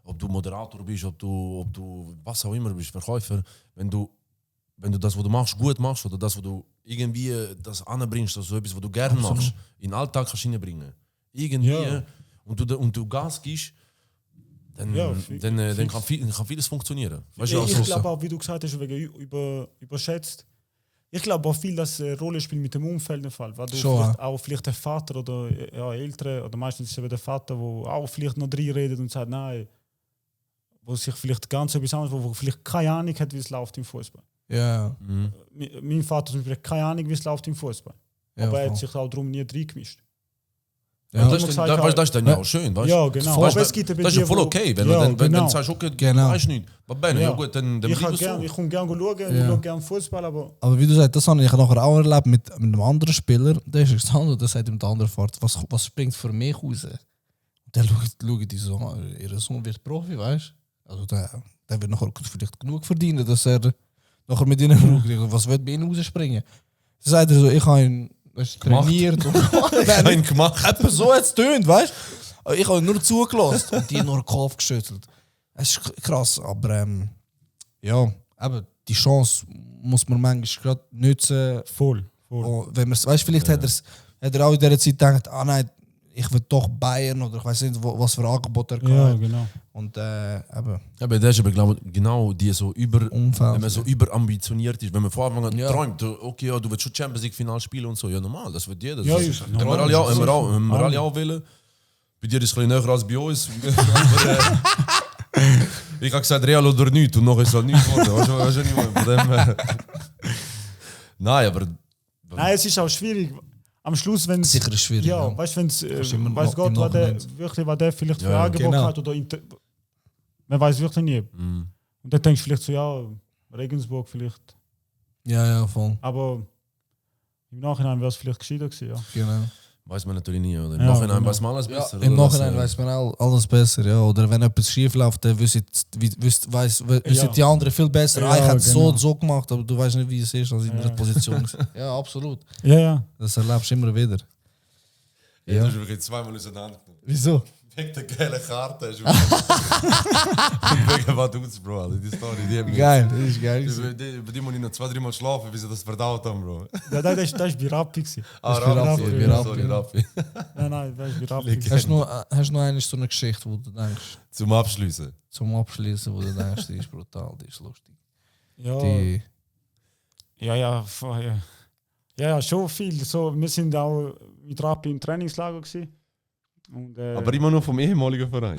ob du Moderator bist, ob du was auch immer bist, Verkäufer, wenn du das, was du machst, gut machst oder das, was du irgendwie das anbringst, also etwas, was du gerne machst, in den Alltag kannst du reinbringen. Irgendwie, Ja. und du Gas gibst, dann, Ja, dann kann vieles funktionieren. Weißt du, Ich also, glaube auch, wie du gesagt hast, wegen überschätzt. Ich glaube auch viel, dass eine Rolle spielt mit dem Umfeld der Fall. Weil du Schon, vielleicht der Vater oder Eltern, oder meistens ist es eben der Vater, der auch vielleicht noch reinredet und sagt, nein, wo sich vielleicht ganz etwas anderes, wo vielleicht keine Ahnung hat, wie es läuft im Fußball. ja. Mein Vater zum Beispiel hat keine Ahnung, wie es läuft im Fußball. Ja, Aber er hat voll. sich auch darum nie reingemischt. Ja. das ist dann ja auch schön, weißt du? Ja, genau. Weißt, Aber es gibt eben das ist ja die, voll wo- okay, wenn Ja, du genau. sagst, okay, Genau. du weißt nicht. Aber Ben, ja gut, dann Ich bleib es so. komme gerne schauen, Ja. ich schaue gerne Fußball, aber Aber wie du sagst, das habe ich nachher auch erlebt mit einem anderen Spieler. Der ist gestanden und der sagt ihm der andere Fahrt, was springt für mich raus? Und der schaut die so an, ihr Sohn wird Profi, weißt du? Also der wird nachher vielleicht genug verdienen, dass er nachher mit ihnen schaut. Was wird bei ihnen rausspringen? Dann sagt er so, ich habe ihn trainiert. Und Kein gemacht. etwa so hat es getönt, weißt du? Ich habe nur zugelassen und die nur den Kopf geschüttelt. Es ist krass, aber ja, eben, die Chance muss man manchmal gerade nutzen. voll. Und wenn man's, weißt, vielleicht hat er auch in dieser Zeit gedacht, ah nein, ich will doch Bayern oder ich weiß nicht, was für Angebot er Ja, hat. genau. Und eben, Aber das ist aber genau die so Umfeld. wenn man so überambitioniert ist, wenn man von Anfang an Ja. träumt, okay, ja, du willst schon Champions League Final spielen und so, ja normal, das wird jeder. Ja, das ist haben normal. wir alle auch, haben wir Alle. alle auch wollen. Bei dir ist es ein bisschen näher als bei uns. Aber, ich habe gesagt, Real oder nichts und noch ist es halt nichts geworden. Weißt du, nicht von dem, Nein, aber Nein, es ist auch schwierig. Am Schluss, wenn es. sicher ist schwierig. Ja, Ja. weißt du, wenn es. Kannst immer Weiß noch Gott, im was der, Nachhinein- wirklich, was der vielleicht für Ja, Angebot genau. hat oder. Man weiß wirklich nie. mm, Und dann denkst du vielleicht so, ja, Regensburg vielleicht. Ja, voll. Aber im Nachhinein wäre es vielleicht gescheiter gewesen, ja. Genau. weiß man natürlich nie. Oder? Im Ja, Nachhinein genau. weiß man alles besser. Im oder? Nachhinein Das, weiß man alles besser, ja. Oder wenn etwas schief läuft, dann wissen Ja. die anderen viel besser. Ja, Ich hätte es so genau. und so gemacht, aber du weißt nicht, wie es ist, als in Ja. dieser Position. Ja, absolut. Ja, ja. Das erlebst du immer wieder. Ja. Ja. Du hast wirklich zweimal auseinander. Wieso? Wegen der gelben Karte. Und wegen Vaduz, Bro. Alter. Die Story, die haben Geil, das ist geil. Über die muss ich noch 2-3 Mal schlafen, bis sie das verdaut haben, Bro. Ja, das ist bei Rappi gewesen. ist bei Rappi, bei Rappi. Sorry, Rappi. Nein, das ist bei Rappi gewesen. Hast du noch eine so eine Geschichte, wo du denkst, Zum Abschließen. zum Abschließen, wo du denkst, die ist brutal, die ist lustig. Ja, Die, ja, ja, schon viel. So, wir sind auch mit Rappi im Trainingslager gewesen. Und, Aber immer nur vom ehemaligen Verein.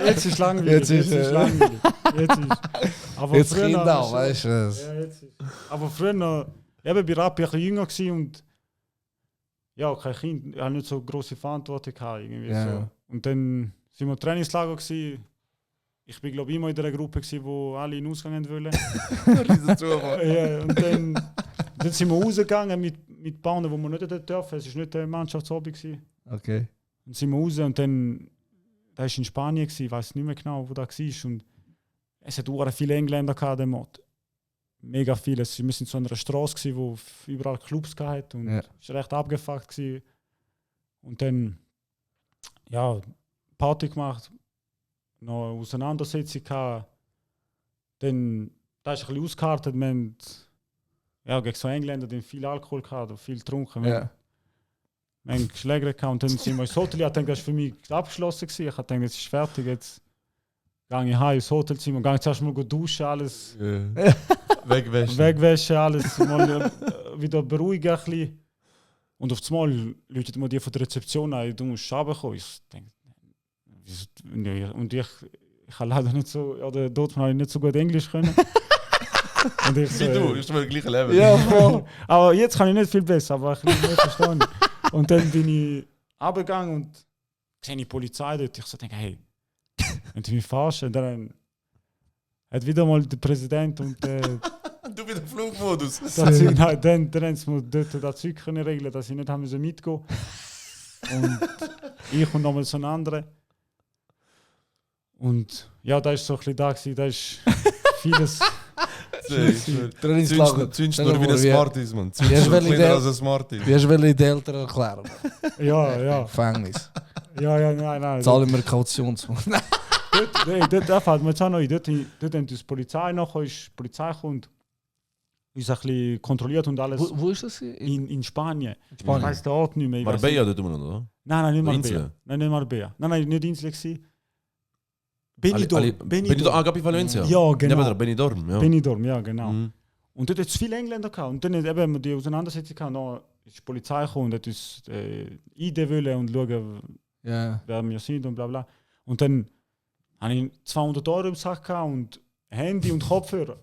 jetzt ist langweilig. Jetzt ist, langweilig. Jetzt ist. Aber jetzt früher Kind auch, schon- weißt du das? Ja, jetzt ist. Aber früher noch, eben bei Rappi ein bisschen jünger gewesen und ja, kein Kind, ich hatte nicht so große Verantwortung gehabt, irgendwie Ja. so. Und dann sind wir im Trainingslager gewesen. Ich bin glaube ich immer in der Gruppe gewesen, wo alle in den Ausgang haben wollen. Ja, und dann sind wir rausgegangen mit Bahnen, wo wir nicht hätten dürfen. Es war nicht der Mannschaftshobby gewesen. Okay. Dann sind wir raus und dann, da war in Spanien, ich weiß nicht mehr genau, wo das war. Und es hat auch viele Engländer gehabt, der Mod. Mega viele. Wir sind so an einer Straße gewesen, wo überall Clubs gehabt und Ja. es war recht abgefuckt gewesen. Und dann, ja, Party gemacht, noch eine Auseinandersetzung gehabt. Dann, da ist ein bisschen ausgekartet, wir haben, ja, gegen so Engländer, die viel Alkohol gehabt und viel getrunken. Ja. Wir haben Schläger gehabt und dann sind wir ins Hotel. Ich dachte, das war für mich abgeschlossen gewesen. Ich dachte, jetzt ist fertig, jetzt gehe ich heim ins Hotelzimmer, gehe zuerst mal duschen, alles wegwäschen, alles mal wieder beruhigen ein bisschen. Und auf einmal läutet mir die von der Rezeption an, du musst runterkommen. Ich denke, und ich ich habe leider nicht so, oder dort habe ich nicht so gut Englisch können. Und ich so, Wie du, ist das gleiche Level. Ja, voll. aber jetzt kann ich nicht viel besser, aber ich kann nicht verstehen. Und dann bin ich runtergegangen und sehe die Polizei dort. Ich so denke, hey, wenn du mich verarschen, dann hat wieder mal der Präsident und Du bist im Flugmodus. das Zeug, nein, dann haben sie mir dort das Zeug können regeln, dass ich nicht haben müssen mitgehen. Und ich und nochmal so ein anderer. Und ja, da ist so ein bisschen da gewesen, da ist vieles. Trainingslager. Zündst nur wie ein Smarties, Mann. Ja, ist Zündst wel nur kleiner ideal. als ein Smarties. Wie hast du die Eltern erklären? Ja. Gefängnis. Ja, nein. Zahlen wir Kautionsfonds. Dort fällt mir jetzt auch noch ein. Dort haben die Polizei nachher, die Polizei kommt, uns ein bisschen kontrolliert und alles. Wo ist das? In Spanien. Spanien. Ich weiss den Ort nicht mehr. Ich weiss Marbella dort immer noch, oder? nicht. Nein, nicht Marbella. Insel? Nein, nicht Marbella. Nein, nicht Insel gewesen. Benidorm. Gabi Valencia? Ja, genau. Ja, Benidorm, ja. Benidorm, ja, genau. Mhm. Und dort hat es viele Engländer gehabt. Und dann haben wir die Auseinandersetzung gehabt. Dann ist die Polizei gekommen und hat uns ID wollen und schauen, Ja. wer wir sind und bla bla. Und dann hatte ich 200 € im Sack gehabt und Handy und Kopfhörer.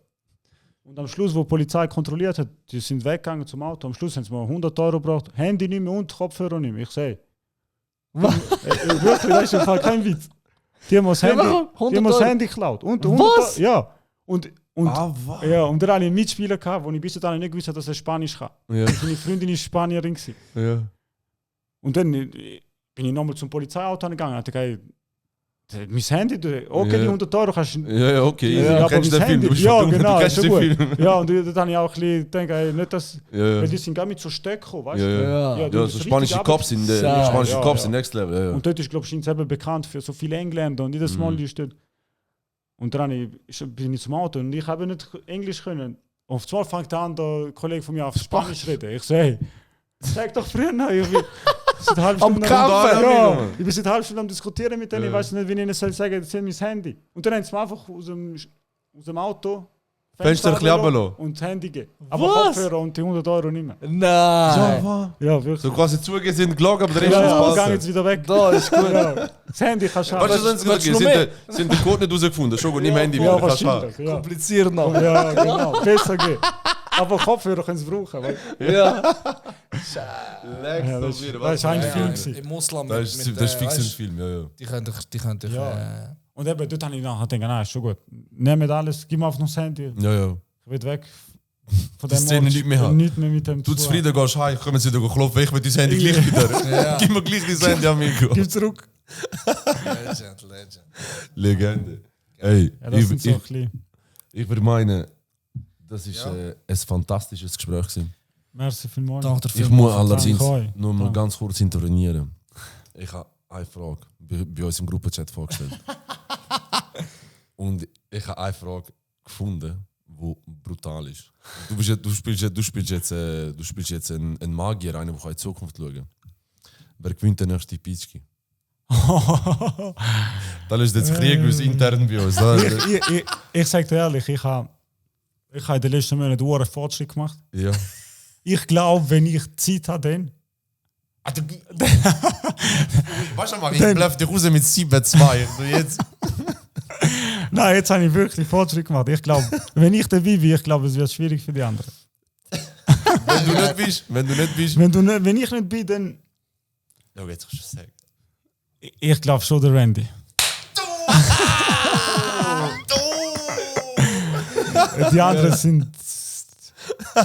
Und am Schluss, wo die Polizei kontrolliert hat, die sind weggegangen zum Auto. Am Schluss haben sie mir 100 € gebraucht. Handy nicht mehr und Kopfhörer nicht mehr. Ich sehe. Was? Wirklich, das ist im Fall kein Witz. Die haben mir das Ja, Handy, warum? die haben 100 mir das €? Handy geklaut. Und Was? Ja. Und Was? ja, und dann hatte ich einen Mitspieler gehabt, wo ich bis dahin nicht gewusst habe, dass er Spanisch kann. Ja, Meine Freundin war Spanierin. ja. Und dann bin ich nochmal zum Polizeiauto gegangen und dachte, mein Handy, okay, Ja. die 100 € kannst du. Ja, okay. Ja, Du aber kennst mein den Film, du Handy- bist ja, verdammt, genau, du kennst ist den schon Film. Ja, und dann habe ich auch ein bisschen gedacht, nicht, dass. Ja, Weil die sind gar nicht so Stöcke gekommen, weißt ja, du? ja. Ja. die Ja, sind so richtig spanische ab- Cops sind Ja, spanische ja, Cops ja. sind Next Level. Ja, ja. Und dort ist, glaube ich, eben bekannt für so viele Engländer und jedes Mal ist dort. Und dann bin ich zum Auto und ich habe nicht Englisch können. Und auf einmal fängt an, der Kollege von mir auf Spanisch reden. Ich so, hey, sag doch früher noch. Ich bin seit einer halben Am Stunde Kampf, ja, Mann. ich bin seit einer halben Stunde am Diskutieren mit denen. Ja. Ich weiß nicht, wie ich ihnen soll sagen, das ist mein Handy. Und dann haben sie mir einfach aus dem Auto Fenster ein bisschen runterlassen runterlassen. und das Handy geben. Aber Was? Kopfhörer und die 100 € nicht mehr. Nein. Ja, wirklich. So quasi zugegeben sind gelogen, aber der Ja, Rest ja, muss gehen passen. jetzt wieder weg. Da ist gut. Ja. Das Handy kannst du haben. Weißt du, was Willst du noch sie sind den Code nicht rausgefunden. Schon gut, nimm Handy Ja, wieder. kannst du haben. wahrscheinlich. Ja. Kompliziert noch. Ja, genau. Besser geht. Aber Kopfhörer können sie brauchen. Weil, Ja. ja, das ist ein Film. gewesen. Im Ausland Das ist fix ein weißt, Film, ja, ja. die können dich Ja. Und eben, dort habe ich nachher gedacht, nein, ist schon gut. Nehmt alles, gib mir einfach noch das Handy. Ja, ja. Ich will weg von Die dem Szene Ort. nicht mehr Ich will haben. nichts mehr mit dem Du zu tun zufrieden gehst heim, kommen sie dir klopfen, ich will dein Handy gleich wieder. Ja. Gib mir gleich dein Handy, amigo. Gib zurück. Legend. Legende. Hey, Ja, das sind so ein bisschen. ich würde meinen, das ist ein fantastisches Gespräch gewesen. Merci vielmals. Danke Ich dafür. muss allerdings Danke euch. nur mal Danke. ganz kurz intervenieren. Ich habe eine Frage bei uns im Gruppenchat vorgestellt. Und ich habe eine Frage gefunden, die brutal ist. Du spielst jetzt einen Magier, einen, der in die Zukunft schauen kann. Wer gewinnt den nächsten Pizzki? Das ist jetzt Krieg intern bei uns. Ich sage dir ehrlich, ich habe in den letzten Monaten einen Fortschritt gemacht. Ja. Ich glaube, wenn ich Zeit habe, dann. Weißt du, ich bleib dich raus mit 7-2. Jetzt. Nein, jetzt habe ich wirklich Fortschritt gemacht. Ich glaube, wenn ich dabei bin, ich glaube, es wird schwierig für die anderen. Wenn du nicht bist. Wenn ich nicht bin, dann. Ja, jetzt kannst du sagen. Ich glaube schon der Randy. Die anderen sind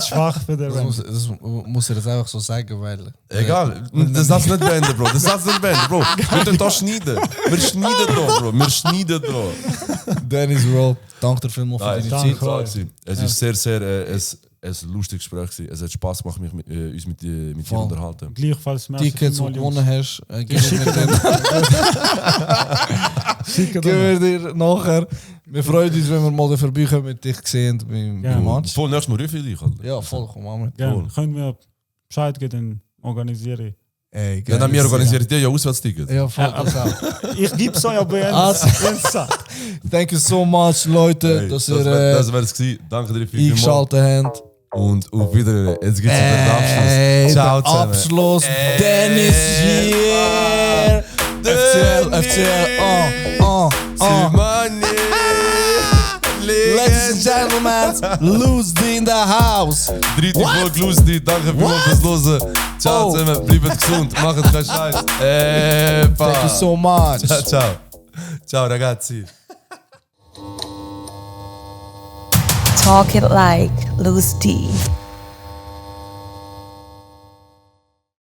schwach für den Randy. Das muss ich jetzt einfach so sagen, weil. Egal, das darfst du nicht beenden, Bro. Das darfst du nicht beenden, Bro. Wir tun das schneiden. Wir schneiden da, Bro. Wir schneiden da. Dennis Roll, danke dir vielmals für Nein, deine danke. Zeit. es ist sehr ein lustiges Gespräch gewesen. Es hat Spaß gemacht, mich uns mit dir Voll. unterhalten. Gleichfalls merci Tickets, die du vielmals, gewonnen hast, geben Schicken wir dir nachher. Wir freuen uns, wenn wir mal vorbeikommen und dich sehen beim Ja. Match. Voll nächstes Mal für dich, Alter. Ja, voll, komm mal mit. Gerne. Können wir Bescheid geben, dann organisiere ich. Ey, Ja, dann wir organisieren dir ja Auswärtstickets. Ja, voll, das auch. Ich gebe es euch aber Also. Thank you so much, Leute, Hey, dass das ihr wär's gewesen. Danke dir vielmals. eingeschaltet habt. Und auf Wiedersehen. Jetzt geht's in den Abschluss. Ey, Ciao der zusammen. Abschluss, Dennis hier. FCL, Zimani. and gentlemen, Lose D in the house. Dritte Folge Lustig, danke fürs Hören. Ciao zusammen, bleibt gesund, macht keinen Scheiß. Thank you so much. Ciao, ciao. Ciao ragazzi. Talk it like Loose D.